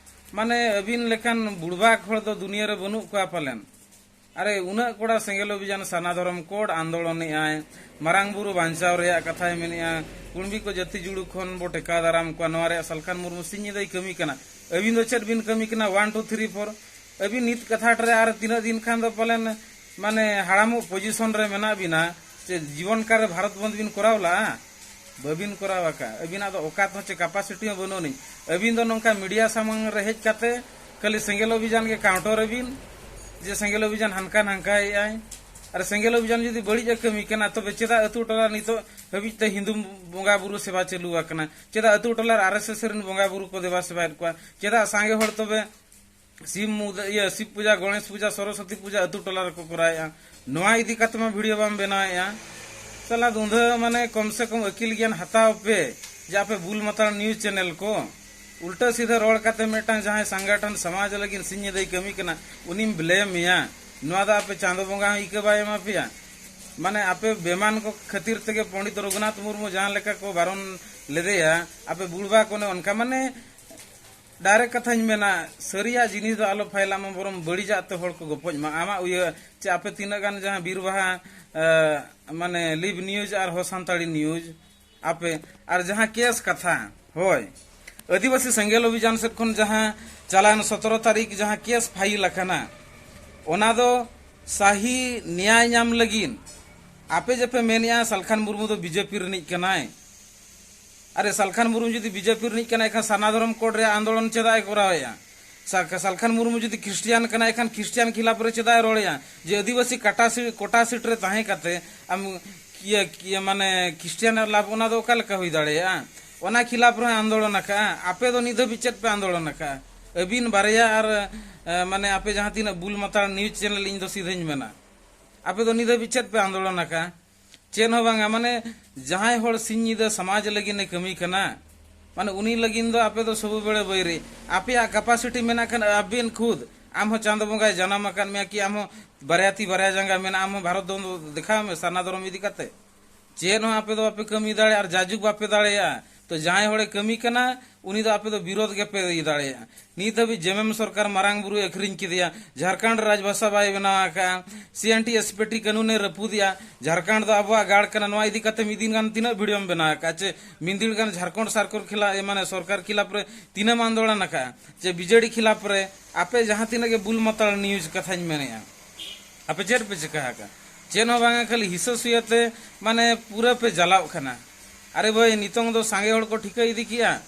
ᱢᱟᱱᱮ ᱟᱹᱵᱤᱱ ᱞᱮᱠᱟᱱ ᱵᱩᱲᱵᱟᱠ ᱦᱚᱲ ᱫᱚ ᱫᱩᱱᱤᱭᱟᱹ ᱨᱮ ᱵᱟᱹᱱᱩᱜ ᱠᱚᱣᱟ ᱯᱟᱞᱮᱱ᱾ ᱟᱨᱮ, ᱩᱱᱟᱹᱜ ᱠᱚᱲᱟ ᱥᱮᱸᱜᱮᱞ ᱚᱵᱷᱤᱡᱟᱱ ᱥᱟᱨᱱᱟ ᱫᱷᱚᱨᱚᱢ ᱠᱳᱰ ᱟᱱᱫᱳᱞᱚᱱᱮᱜᱼᱟᱭ, ᱢᱟᱨᱟᱝ ᱵᱩᱨᱩ ᱵᱟᱧᱪᱟᱣ ᱨᱮᱭᱟᱜ ᱠᱟᱛᱷᱟᱭ ᱢᱮᱱᱮᱜᱼᱟ, ᱠᱩᱬᱵᱤ ᱠᱚ ᱡᱟᱹᱛᱤ ᱡᱩᱲᱩ ᱠᱷᱚᱱ ᱵᱚ ᱴᱮᱠᱟᱣ ᱫᱟᱨᱟᱢ ᱠᱚᱣᱟ, ᱱᱚᱣᱟ ᱨᱮᱭᱟᱜ ᱥᱟᱞᱠᱷᱟᱱ ᱢᱩᱨᱢᱩ ᱥᱤᱧ ᱧᱤᱫᱟᱹᱭ ᱠᱟᱹᱢᱤ ᱠᱟᱱᱟ᱾ ᱟᱹᱵᱤᱱ ᱫᱚ ᱪᱮᱫ ᱵᱤᱱ ᱠᱟᱹᱢᱤ ᱠᱟᱱᱟ? One two three four. ᱟᱹᱵᱤᱱ ᱱᱤᱛ ᱠᱟᱛᱷᱟ ᱨᱮ ᱟᱨ ᱛᱤᱱᱟᱹᱜ ᱫᱤᱱ ᱠᱷᱟᱱ ᱫᱚ ᱯᱟᱞᱮᱱ ᱢᱟᱱᱮ ᱦᱟᱲᱟᱢᱚᱜ ᱯᱚᱡᱤᱥᱚᱱ ᱨᱮ ᱢᱮᱱᱟᱜ ᱵᱤᱱᱟ, ᱪᱮ ᱡᱤᱵᱚᱱ ᱠᱟᱞ ᱨᱮ ᱵᱷᱟᱨᱚᱛ ᱵᱚᱱᱫᱷ ᱵᱤᱱ ᱠᱚᱨᱟᱣ ᱞᱟᱜᱼᱟ? ᱵᱟᱹᱵᱤᱱ ᱠᱚᱨᱟᱣ ᱟᱠᱟᱫ᱾ ᱟᱹᱵᱤᱱᱟᱜ ᱫᱚ ᱚᱠᱟᱛ ᱦᱚᱸ ᱪᱮ ᱠᱟᱯᱟᱥᱤᱴᱤ ᱦᱚᱸ ᱵᱟᱹᱱᱩᱜ ᱟᱹᱱᱤᱡ᱾ ᱟᱹᱵᱤᱱ ᱫᱚ ᱱᱚᱝᱠᱟ ᱢᱤᱰᱤᱭᱟ ᱥᱟᱢᱟᱝ ᱨᱮ ᱦᱮᱡ ᱠᱟᱛᱮ ᱠᱷᱟᱹᱞᱤ ᱥᱮᱸᱜᱮᱞ ᱚᱵᱷᱤᱡᱟᱱ ᱜᱮ ᱠᱟᱣᱴᱚᱨ ᱟᱹᱵᱤᱱ, ᱡᱮ ᱥᱮᱸᱜᱮᱞ ᱚᱵᱷᱤᱡᱟᱱ ᱦᱟᱱᱠᱟ ᱱᱟᱝᱠᱟᱭᱮᱫᱼᱟᱭ᱾ ᱟᱨ ᱥᱮᱸᱜᱮᱞ ᱚᱵᱷᱤᱡᱟᱱ ᱡᱩᱫᱤ ᱵᱟᱹᱲᱤᱡ ᱮ ᱠᱟᱹᱢᱤ ᱠᱟᱱᱟ, ᱛᱚᱵᱮ ᱪᱮᱫᱟᱜ ᱟᱹᱛᱩ ᱴᱚᱞᱟ ᱱᱤᱛᱚᱜ ᱦᱟᱹᱵᱤᱡ ᱛᱮ ᱦᱤᱱᱫᱩ ᱵᱚᱸᱜᱟ ᱵᱩᱨᱩ ᱥᱮᱵᱟ ᱪᱟᱹᱞᱩ ᱟᱠᱟᱱᱟ? ᱪᱮᱫᱟᱜ ᱟᱹᱛᱩ ᱴᱚᱞᱟ ᱨᱮ ᱟᱨ ᱮᱥ ᱮᱥ ᱨᱮᱱ ᱵᱚᱸᱜᱟ ᱵᱩᱨᱩ ᱠᱚ ᱫᱮᱵᱟ ᱥᱮᱵᱟᱭᱮᱫ ᱠᱚᱣᱟ? ᱪᱮᱫᱟᱜ ᱥᱟᱸᱜᱮ ᱦᱚᱲ ᱛᱚᱵᱮ ᱥᱤᱵ ᱢᱩᱫᱟᱹ, ᱤᱭᱟᱹ, ᱥᱤᱵ ᱯᱩᱡᱟ, ᱜᱚᱬᱮᱥ ᱯᱩᱡᱟ, ᱥᱚᱨᱚᱥᱚᱛᱤ ᱯᱩᱡᱟ ᱟᱹᱛᱩ ᱴᱚᱞᱟ ᱨᱮᱠᱚ ᱠᱚᱨᱟᱣᱮᱫᱼᱟ? ᱱᱚᱣᱟ ᱤᱫᱤ ᱠᱟᱛᱮ ᱢᱟ ᱵᱷᱤᱰᱤᱭᱳ ᱵᱟᱢ ᱵᱮᱱᱟᱣᱮᱫᱼᱟ᱾ ᱥᱟᱞᱟ ᱫᱩᱸᱫᱷᱟᱹ, ᱢᱟᱱᱮ ᱠᱚᱢ ᱥᱮ ᱠᱚᱢ ᱟᱹᱠᱤᱞ ᱜᱮᱭᱟᱱ ᱦᱟᱛᱟᱣ ᱯᱮ, ᱡᱮ ᱟᱯᱮ ᱵᱩᱞ ᱢᱟᱛᱟᱞ ᱱᱤᱭᱩᱡᱽ ᱪᱮᱱᱮᱞ ᱠᱚ᱾ ᱩᱞᱴᱟᱹ ᱥᱤᱫᱷᱟᱹ ᱨᱚᱲ ᱠᱟᱛᱮ ᱢᱤᱫᱴᱟᱝ ᱡᱟᱦᱟᱸᱭ ᱥᱚᱝᱜᱚᱴᱷᱚᱱ ᱥᱚᱢᱟᱡᱽ ᱞᱟᱹᱜᱤᱫ ᱥᱤᱧ ᱧᱤᱫᱟᱹᱭ ᱠᱟᱹᱢᱤ ᱠᱟᱱᱟ, ᱩᱱᱤᱢ ᱵᱞᱮᱢ ᱮᱭᱟ᱾ ᱱᱚᱣᱟ ᱫᱚ ᱟᱯᱮ ᱪᱟᱸᱫᱚ ᱵᱚᱸᱜᱟ ᱦᱚᱸ ᱤᱠᱟᱹ ᱵᱟᱭ ᱮᱢᱟ ᱯᱮᱭᱟ᱾ ᱢᱟᱱᱮ ᱟᱯᱮ ᱵᱮᱢᱟᱱ ᱠᱚ ᱠᱷᱟᱹᱛᱤᱨ ᱛᱮᱜᱮ ᱯᱚᱸᱰᱤᱛ ᱨᱚᱜᱷᱩᱱᱟᱛᱷ ᱢᱩᱨᱢᱩ ᱡᱟᱦᱟᱸ ᱞᱮᱠᱟ ᱠᱚ ᱵᱟᱨᱚᱱ ᱞᱮᱫᱮᱭᱟ, ᱟᱯᱮ ᱵᱩᱲᱵᱟ ᱠᱚ ᱚᱱᱮ ᱚᱱᱠᱟ, ᱢᱟᱱᱮ ᱰᱟᱭᱨᱮᱠᱴ ᱠᱟᱛᱷᱟᱧ ᱢᱮᱱᱟ, ᱥᱟᱹᱨᱤᱭᱟᱜ ᱡᱤᱱᱤᱥ ᱫᱚ ᱟᱞᱚ ᱯᱷᱟᱭᱞᱟᱜ ᱢᱟ, ᱵᱚᱨᱚᱝ ᱵᱟᱹᱲᱤᱡᱟᱜ ᱛᱮ ᱦᱚᱲ ᱠᱚ ᱜᱚᱯᱚᱡ ᱢᱟ᱾ ᱟᱢᱟᱜ ᱩᱭᱦᱟᱹᱨ ᱪᱮ ᱟᱯᱮ ᱛᱤᱱᱟᱹᱜ ᱜᱟᱱ ᱡᱟᱦᱟᱸ ᱵᱤᱨ ᱵᱟᱦᱟ, ᱮ, ᱢᱟᱱᱮ ᱞᱤᱵᱽ ᱱᱤᱭᱩᱡᱽ ᱟᱨ ᱦᱚ ᱥᱟᱱᱛᱟᱲᱤ ᱱᱤᱭᱩᱡᱽ ᱟᱯᱮ, ᱟᱨ ᱡᱟᱦᱟᱸ ᱠᱮᱥ ᱠᱟᱛᱷᱟ, ᱦᱳᱭ, ᱟᱹᱫᱤᱵᱟᱹᱥᱤ ᱥᱮᱸᱜᱮᱞ ᱚᱵᱷᱤᱡᱟᱱ ᱥᱮᱫ ᱠᱷᱚᱱ ᱡᱟᱦᱟᱸ ᱪᱟᱞᱟᱣᱮᱱ ᱥᱚᱛᱨᱚ ᱛᱟᱹᱨᱤᱠᱷ ᱡᱟᱦᱟᱸ ᱠᱮᱥ ᱯᱷᱟᱭᱤᱞ ᱟᱠᱟᱱᱟ, ᱚᱱᱟ ᱫᱚ ᱥᱟᱹᱦᱤ ᱱᱮᱭᱟᱭ ᱧᱟᱢ ᱞᱟᱹᱜᱤᱫ ᱟᱯᱮ ᱡᱮᱯᱮ ᱢᱮᱱᱮᱜᱼᱟ ᱥᱟᱞᱠᱷᱟᱱ ᱢᱩᱨᱢᱩ ᱫᱚ ᱵᱤᱡᱮᱯᱤ ᱨᱤᱱᱤᱡ ᱠᱟᱱᱟᱭ᱾ ᱟᱨᱮ, ᱥᱟᱞᱠᱷᱟᱱ ᱢᱩᱨᱢᱩ ᱡᱩᱫᱤ ᱵᱤᱡᱮᱯᱤ ᱨᱤᱱᱤᱡ ᱠᱟᱱᱟᱭ, ᱮᱱᱠᱷᱟᱱ ᱥᱟᱨᱱᱟ ᱫᱷᱚᱨᱚᱢ ᱠᱳᱰ ᱨᱮᱭᱟᱜ ᱟᱱᱫᱳᱞᱚᱱ ᱪᱮᱫᱟᱜ ᱮ ᱠᱚᱨᱟᱣᱮᱜᱼᱟ? ᱥᱟ-, ᱥᱟᱞᱠᱷᱟᱱ ᱢᱩᱨᱢᱩ ᱡᱩᱫᱤ ᱠᱷᱨᱤᱥᱴᱤᱭᱟᱱ ᱠᱟᱱᱟᱭ, ᱮᱱᱠᱷᱟᱱ ᱠᱷᱨᱤᱥᱴᱤᱭᱟᱱ ᱠᱷᱤᱞᱟᱯ ᱨᱮ ᱪᱮᱫᱟᱜ ᱮ ᱨᱚᱲᱮᱜᱼᱟ? ᱡᱮ ᱟᱹᱫᱤᱵᱟᱹᱥᱤ ᱠᱟᱴᱟ ᱥᱤ-, ᱠᱳᱴᱟ ᱥᱤᱴ ᱨᱮ ᱛᱟᱦᱮᱸ ᱠᱟᱛᱮ ᱟᱢ ᱤᱭᱟᱹ, ᱤᱭᱟᱹ, ᱢᱟᱱᱮ ᱠᱷᱨᱤᱥᱴᱤᱭᱟᱱ ᱞᱟᱵᱷ, ᱚᱱᱟ ᱫᱚ ᱚᱠᱟ ᱞᱮᱠᱟ ᱦᱩᱭ ᱫᱟᱲᱮᱭᱟᱜᱼᱟ? ᱚᱱᱟ ᱠᱷᱤᱞᱟᱯ ᱨᱮᱦᱚᱸ ᱟᱱᱫᱳᱞᱚᱱ ᱟᱠᱟᱜᱼᱟ᱾ ᱟᱯᱮ ᱫᱚ ᱱᱤᱛ ᱫᱷᱟᱹᱵᱤᱡ ᱪᱮᱫ ᱯᱮ ᱟᱱᱫᱳᱞᱚᱱ ᱟᱠᱟᱜᱼᱟ? ᱟᱹᱵᱤᱱ ᱵᱟᱨᱭᱟ ᱟᱨ, ᱮ, ᱮ, ᱢᱟᱱᱮ ᱟᱯᱮ ᱡᱟᱦᱟᱸ ᱛᱤᱱᱟᱹᱜ ᱵᱩᱞ ᱢᱟᱛᱟᱲ news channel, ᱤᱧ ᱫᱚ ᱥᱤᱫᱷᱟᱹᱧ ᱢᱮᱱᱟ, ᱟᱯᱮ ᱫᱚ ᱱᱤᱛ ᱫᱷᱟᱹᱵᱤᱡ ᱪᱮᱫ ᱯᱮ ᱟᱱᱫᱳᱞᱚᱱ ᱟᱠᱟᱫᱼᱟ? ᱪᱮᱫ ᱦᱚᱸ ᱵᱟᱝᱟ᱾ ᱢᱟᱱᱮ ᱡᱟᱦᱟᱸᱭ ᱦᱚᱲ ᱥᱤᱧ ᱧᱤᱫᱟᱹ ᱥᱚᱢᱟᱡᱽ ᱞᱟᱹᱜᱤᱫ ᱮ ᱠᱟᱹᱢᱤ ᱠᱟᱱᱟ, ᱢᱟᱱᱮ ᱩᱱᱤ ᱞᱟᱹᱜᱤᱫ ᱫᱚ ᱟᱯᱮ ᱫᱚ ᱥᱚᱵᱩ ᱵᱮᱲᱮ ᱵᱟᱹᱭᱨᱤ᱾ ᱟᱯᱮᱭᱟᱜ capacity ᱢᱮᱱᱟᱜ ᱠᱷᱟᱱ, ᱟᱹᱵᱤᱱ ᱠᱷᱩᱫ, ᱟᱢ ᱦᱚᱸ ᱪᱟᱸᱫᱚ ᱵᱚᱸᱜᱟᱭ ᱡᱟᱱᱟᱢ ᱟᱠᱟᱫ ᱢᱮᱭᱟ ᱠᱤ, ᱟᱢ ᱦᱚᱸ ᱵᱟᱨᱭᱟ ᱛᱤ ᱵᱟᱨᱭᱟ ᱡᱟᱸᱜᱟ ᱢᱮᱱᱟᱜᱼᱟ, ᱟᱢ ᱦᱚᱸ ᱵᱷᱟᱨᱚᱛ ᱫᱚ ᱫᱮᱠᱷᱟᱣ ᱢᱮ ᱥᱟᱨᱱᱟ ᱫᱷᱚᱨᱚᱢ ᱤᱫᱤ ᱠᱟᱛᱮ᱾ ᱪᱮᱫ ᱦᱚᱸ ᱟᱯᱮ ᱫᱚ ᱵᱟᱯᱮ ᱠᱟᱹᱢᱤ ᱫᱟᱲᱮᱭᱟᱜᱼᱟ ᱟᱨ ᱡᱟᱡᱩᱜᱽ ᱵᱟᱯᱮ ᱫᱟᱲᱮᱭᱟᱜᱼᱟ᱾ ᱛᱚ ᱡᱟᱦᱟᱸᱭ ᱦᱚᱲᱮ ᱠᱟᱹᱢᱤ ᱠᱟᱱᱟ, ᱩᱱᱤ ᱫᱚ ᱟᱯᱮ ᱫᱚ ᱵᱤᱨᱳᱫᱷ ᱜᱮᱯᱮ ᱤᱭᱟᱹ ᱫᱟᱲᱮᱭᱟᱜᱼᱟ᱾ ᱱᱤᱛ ᱦᱟᱹᱵᱤᱡ ᱡᱮᱢᱮᱢ ᱥᱚᱨᱠᱟᱨ, ᱢᱟᱨᱟᱝ ᱵᱩᱨᱩᱭ ᱟᱹᱠᱷᱨᱤᱧ ᱠᱮᱫᱮᱭᱟ, ᱡᱷᱟᱲᱠᱷᱚᱸᱰ ᱨᱟᱡᱽᱵᱷᱟᱥᱟ ᱵᱟᱭ ᱵᱮᱱᱟᱣ ᱟᱠᱟᱫᱼᱟ, C and T S P T ᱠᱟᱹᱱᱩᱱᱮ ᱨᱟᱹᱯᱩᱫᱮᱜᱼᱟ, Jharkhand ᱫᱚ ᱟᱵᱚᱣᱟᱜ ᱜᱟᱲ ᱠᱟᱱᱟ, ᱱᱚᱣᱟ ᱤᱫᱤ ᱠᱟᱛᱮ ᱢᱤᱫ ᱫᱤᱱ ᱜᱟᱱ ᱛᱤᱱᱟᱹᱜ ᱵᱷᱤᱰᱤᱭᱳᱢ ᱵᱮᱱᱟᱣ ᱟᱠᱟᱫᱼᱟ? ᱪᱮ ᱢᱤᱫ ᱫᱤᱱ ᱜᱟᱱ ᱡᱷᱟᱲᱠᱷᱚᱸᱰ ᱥᱚᱨᱠᱟᱨ ᱠᱷᱤᱞᱟᱯ, ᱢᱟᱱᱮ ᱥᱚᱨᱠᱟᱨ ᱠᱷᱤᱞᱟᱯ ᱨᱮ ᱛᱤᱱᱟᱹᱜ ᱮᱢ ᱟᱱᱫᱳᱞᱚᱱ ᱟᱠᱟᱫᱼᱟ? ᱪᱮ ᱵᱤᱡᱮᱰᱤ ᱠᱷᱤᱞᱟᱯ ᱨᱮ? ᱟᱯᱮ ᱡᱟᱦᱟᱸ ᱛᱤᱱᱟᱹᱜ ᱜᱮ ᱵᱩᱞ ᱢᱟᱛᱟᱞ news ᱠᱟᱛᱷᱟᱧ ᱢᱮᱱᱮᱫᱼᱟ, ᱟᱯᱮ ᱪᱮᱫ ᱯᱮ ᱪᱤᱠᱟ ᱟᱠᱟᱫ? ᱪᱮᱫ ᱦᱚᱸ ᱵᱟᱝᱟ, ᱠᱷᱟᱹᱞᱤ ᱦᱤᱥᱟᱹ ᱥᱩᱭᱟᱹ ᱛᱮ ᱢᱟᱱᱮ ᱯᱩᱨᱟᱹ ᱯᱮ ᱡᱟᱞᱟᱣᱜ ᱠᱟᱱᱟ᱾ ᱟᱨᱮ ᱵᱷᱟᱹᱭ, ᱱᱤᱛᱚᱝ ᱫᱚ ᱥᱟᱸᱜᱮ ᱦᱚᱲ ᱠᱚ ᱴᱷᱤᱠᱟᱹ ᱤᱫᱤ ᱠᱮᱜᱼᱟ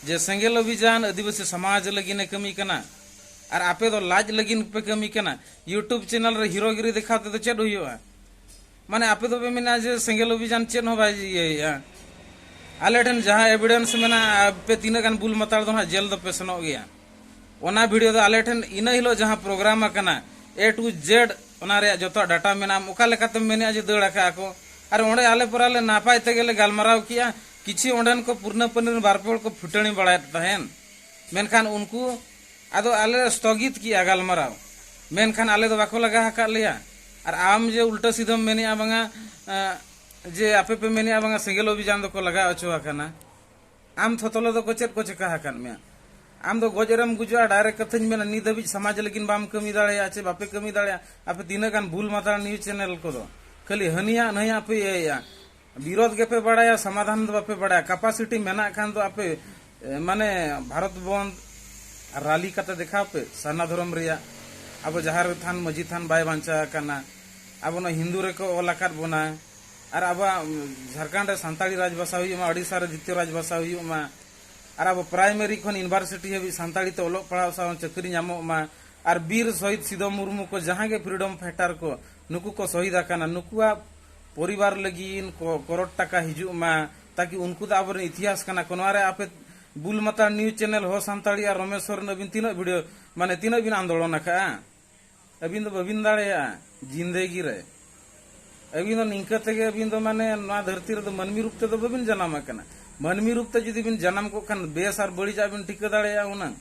ᱡᱮ ᱥᱮᱸᱜᱮᱞ ᱚᱵᱷᱤᱡᱟᱱ ᱟᱹᱫᱤᱵᱟᱹᱥᱤ ᱥᱚᱢᱟᱡᱽ ᱞᱟᱹᱜᱤᱫ ᱮ ᱠᱟᱹᱢᱤ ᱠᱟᱱᱟ, ᱟᱨ ᱟᱯᱮ ᱫᱚ ᱞᱟᱡ ᱞᱟᱹᱜᱤᱫ ᱯᱮ ᱠᱟᱹᱢᱤ ᱠᱟᱱᱟ᱾ YouTube channel ᱨᱮ ᱦᱤᱨᱳᱜᱤᱨᱤ ᱫᱮᱠᱷᱟᱣ ᱛᱮᱫᱚ ᱪᱮᱫ ᱦᱩᱭᱩᱜᱼᱟ? ᱢᱟᱱᱮ ᱟᱯᱮ ᱫᱚᱯᱮ ᱢᱮᱱᱟ ᱡᱮ ᱥᱮᱸᱜᱮᱞ ᱚᱵᱷᱤᱡᱟᱱ ᱪᱮᱫ ᱦᱚᱸ ᱵᱟᱭ ᱤᱭᱟᱹᱭᱮᱫᱼᱟ᱾ ᱟᱞᱮ ᱴᱷᱮᱱ ᱡᱟᱦᱟᱸ evidence ᱢᱮᱱᱟᱜᱼᱟ, ᱟᱯᱮ ᱛᱤᱱᱟᱹᱜ ᱜᱟᱱ ᱵᱩᱞ ᱢᱟᱛᱟᱲ ᱫᱚ ᱦᱟᱸᱜ ᱡᱮᱞ ᱫᱚᱯᱮ ᱥᱮᱱᱚᱜ ᱜᱮᱭᱟ᱾ ᱚᱱᱟ ᱵᱷᱤᱰᱤᱭᱳ ᱫᱚ ᱟᱞᱮ ᱴᱷᱮᱱ ᱤᱱᱟᱹ ᱦᱤᱞᱳᱜ ᱡᱟᱦᱟᱸ ᱯᱨᱳᱜᱨᱟᱢ ᱟᱠᱟᱱᱟ, A to Z ᱚᱱᱟ ᱨᱮᱭᱟᱜ ᱡᱚᱛᱚ ᱰᱟᱴᱟ ᱢᱮᱱᱟᱜᱼᱟ᱾ ᱚᱠᱟ ᱞᱮᱠᱟᱛᱮᱢ ᱢᱮᱱᱮᱫᱼᱟ ᱡᱮ ᱫᱟᱹᱲ ᱟᱠᱟᱫᱼᱟ ᱠᱚ? ᱟᱨ ᱚᱸᱰᱮ ᱟᱞᱮ ᱯᱚᱨᱟ ᱞᱮ ᱱᱟᱯᱟᱭ ᱛᱮᱜᱮ ᱞᱮ ᱜᱟᱞᱢᱟᱨᱟᱣ ᱠᱮᱜᱼᱟ᱾ ᱠᱤᱪᱷᱩ ᱚᱸᱰᱮᱱ ᱠᱚ ᱯᱩᱨᱱᱟᱹ ᱯᱟᱹᱱᱤ ᱨᱮᱱ ᱵᱟᱨ ᱯᱮ ᱦᱚᱲ ᱠᱚ ᱯᱷᱩᱴᱟᱹᱱᱤ ᱵᱟᱲᱟᱭᱮᱫ ᱛᱟᱦᱮᱱ, ᱢᱮᱱᱠᱷᱟᱱ ᱩᱱᱠᱩ ᱟᱫᱚ ᱟᱞᱮ ᱞᱮ ᱥᱛᱷᱚᱜᱤᱛ ᱠᱮᱜᱼᱟ ᱜᱟᱞᱢᱟᱨᱟᱣ, ᱢᱮᱱᱠᱷᱟᱱ ᱟᱞᱮ ᱫᱚ ᱵᱟᱠᱚ ᱞᱟᱜᱟ ᱟᱠᱟᱫ ᱞᱮᱭᱟ᱾ ᱟᱨ ᱟᱢ ᱡᱮ ᱩᱞᱴᱟᱹ ᱥᱤᱫᱷᱟᱹᱢ ᱢᱮᱱᱮᱜᱼᱟ ᱵᱟᱝᱟ, ᱮᱸ, ᱡᱮ ᱟᱯᱮ ᱯᱮ ᱢᱮᱱᱮᱜᱼᱟ ᱵᱟᱝᱟ ᱥᱮᱸᱜᱮᱞ ᱚᱵᱷᱤᱡᱟᱱ ᱫᱚᱠᱚ ᱞᱟᱜᱟ ᱦᱚᱪᱚ ᱟᱠᱟᱱᱟ, ᱟᱢ ᱛᱷᱚᱛᱚᱞᱚ ᱫᱚᱠᱚ ᱪᱮᱫ ᱠᱚ ᱪᱮᱠᱟ ᱟᱠᱟᱫ ᱢᱮᱭᱟ? ᱟᱢ ᱫᱚ ᱜᱚᱡ ᱨᱮᱢ ᱜᱩᱡᱩᱜᱼᱟ᱾ Direct ᱠᱟᱛᱷᱟᱧ ᱢᱮᱱᱟ, ᱱᱤᱛ ᱫᱷᱟᱹᱵᱤᱡ ᱥᱚᱢᱟᱡᱽ ᱞᱟᱹᱜᱤᱫ ᱵᱟᱢ ᱠᱟᱹᱢᱤ ᱫᱟᱲᱮᱭᱟᱜᱼᱟ ᱪᱮ ᱵᱟᱯᱮ ᱠᱟᱹᱢᱤ ᱫᱟᱲᱮᱭᱟᱜᱼᱟ᱾ ᱟᱯᱮ ᱛᱤᱱᱟᱹᱜ ᱜᱟᱱ ᱵᱩᱞ ᱢᱟᱛᱟᱞ news channel ᱠᱚᱫᱚ ᱠᱷᱟᱹᱞᱤ ᱦᱟᱹᱱᱤᱭᱟᱜ ᱱᱟᱹᱭᱟᱜ ᱯᱮ ᱤᱭᱟᱹᱭᱟ, ᱵᱤᱨᱳᱫᱷ ᱜᱮᱯᱮ ᱵᱟᱲᱟᱭᱟ, ᱥᱚᱢᱟᱫᱷᱟᱱ ᱫᱚ ᱵᱟᱯᱮ ᱵᱟᱲᱟᱭᱟ᱾ Capacity ᱢᱮᱱᱟᱜ ᱠᱷᱟᱱ ᱫᱚ ᱟᱯᱮ, ᱮ, ᱢᱟᱱᱮ ᱵᱷᱟᱨᱚᱛ ᱵᱚᱱᱫᱷ rally ᱠᱟᱛᱮ ᱫᱮᱠᱷᱟᱣ ᱯᱮ ᱥᱟᱨᱱᱟ ᱫᱷᱚᱨᱚᱢ ᱨᱮᱭᱟᱜ᱾ ᱟᱵᱚ ᱡᱟᱦᱮᱨ ᱛᱷᱟᱱ, ᱢᱟᱹᱡᱷᱤ ᱛᱷᱟᱱ ᱵᱟᱭ ᱵᱟᱧᱪᱟᱣ ᱟᱠᱟᱱᱟ᱾ ᱟᱵᱚ ᱱᱚᱣᱟ ᱦᱤᱱᱫᱩ ᱨᱮᱠᱚ ᱚᱞ ᱟᱠᱟᱫ ᱵᱚᱱᱟ᱾ ᱟᱨ ᱟᱵᱚᱣᱟᱜ, ᱩᱢ, ᱡᱷᱟᱲᱠᱷᱚᱸᱰ ᱨᱮ ᱥᱟᱱᱛᱟᱲᱤ ᱨᱟᱡᱽ ᱵᱷᱟᱥᱟ ᱦᱩᱭᱩᱜ ᱢᱟ, ᱳᱰᱤᱥᱟ ᱨᱮ ᱫᱤᱛᱤᱭᱚ ᱨᱟᱡᱽ ᱵᱷᱟᱥᱟ ᱦᱩᱭᱩᱜ ᱢᱟ᱾ ᱟᱨ ᱟᱵᱚ primary ᱠᱷᱚᱱ university ᱦᱟᱹᱵᱤᱡ ᱥᱟᱱᱛᱟᱲᱤ ᱛᱮ ᱚᱞᱚᱜ ᱯᱟᱲᱦᱟᱣ ᱥᱟᱶ ᱪᱟᱹᱠᱨᱤ ᱧᱟᱢᱚᱜ ᱢᱟ᱾ ᱟᱨ ᱵᱤᱨ ᱥᱚᱦᱤᱫ ᱥᱤᱫᱚ ᱢᱩᱨᱢᱩ ᱠᱚ ᱡᱟᱦᱟᱸ ᱜᱮ freedom fighter ᱠᱚ, ᱱᱩᱠᱩ ᱠᱚ ᱥᱚᱦᱤᱫ ᱟᱠᱟᱱᱟ, ᱱᱩᱠᱩᱣᱟᱜ ᱯᱚᱨᱤᱵᱟᱨ ᱞᱟᱹᱜᱤᱫ ᱠᱚ-, ᱠᱚᱨᱳᱲ ᱴᱟᱠᱟ ᱦᱤᱡᱩᱜ ᱢᱟ, ᱛᱟᱠᱤ ᱩᱱᱠᱩ ᱫᱚ ᱟᱵᱚᱨᱮᱱ ᱤᱛᱤᱦᱟᱥ ᱠᱟᱱᱟ ᱠᱚ᱾ ᱱᱚᱣᱟ ᱨᱮ ᱟᱯᱮ ᱵᱩᱞ ᱢᱟᱛᱟᱲ ᱱᱤᱭᱩᱡᱽ ᱪᱮᱱᱮᱞ ᱦᱚᱸ ᱥᱟᱱᱛᱟᱲᱤ ᱟᱨ ᱨᱚᱢᱮᱥ ᱥᱚᱨᱮᱱ, ᱟᱹᱵᱤᱱ ᱛᱤᱱᱟᱹᱜ ᱵᱷᱤᱰᱤᱭᱳ, ᱢᱟᱱᱮ ᱛᱤᱱᱟᱹᱜ ᱵᱤᱱ ᱟᱱᱫᱳᱞᱚᱱ ᱟᱠᱟᱜᱼᱟ? ᱟᱹᱵᱤᱱ ᱫᱚ ᱵᱟᱹᱵᱤᱱ ᱫᱟᱲᱮᱭᱟᱜᱼᱟ ᱡᱤᱱᱫᱮᱜᱤ ᱨᱮ᱾ ᱟᱹᱵᱤᱱ ᱫᱚ ᱱᱤᱝᱠᱟᱹ ᱛᱮᱜᱮ, ᱟᱹᱵᱤᱱ ᱫᱚ ᱢᱟᱱᱮ ᱱᱚᱣᱟ ᱫᱷᱟᱹᱨᱛᱤ ᱨᱮᱫᱚ ᱢᱟᱹᱱᱢᱤ ᱨᱩᱯ ᱛᱮᱫᱚ ᱵᱟᱹᱵᱤᱱ ᱡᱟᱱᱟᱢ ᱟᱠᱟᱱᱟ᱾ ᱢᱟᱹᱱᱢᱤ ᱨᱩᱯ ᱛᱮ ᱡᱩᱫᱤ ᱵᱤᱱ ᱡᱟᱱᱟᱢ ᱠᱚᱜ ᱠᱷᱟᱱ ᱵᱮᱥ ᱟᱨ ᱵᱟᱹᱲᱤᱡᱟᱜ ᱵᱤᱱ ᱴᱷᱤᱠᱟᱹ ᱫᱟᱲᱮᱭᱟᱜᱼᱟ ᱦᱩᱱᱟᱹᱝ᱾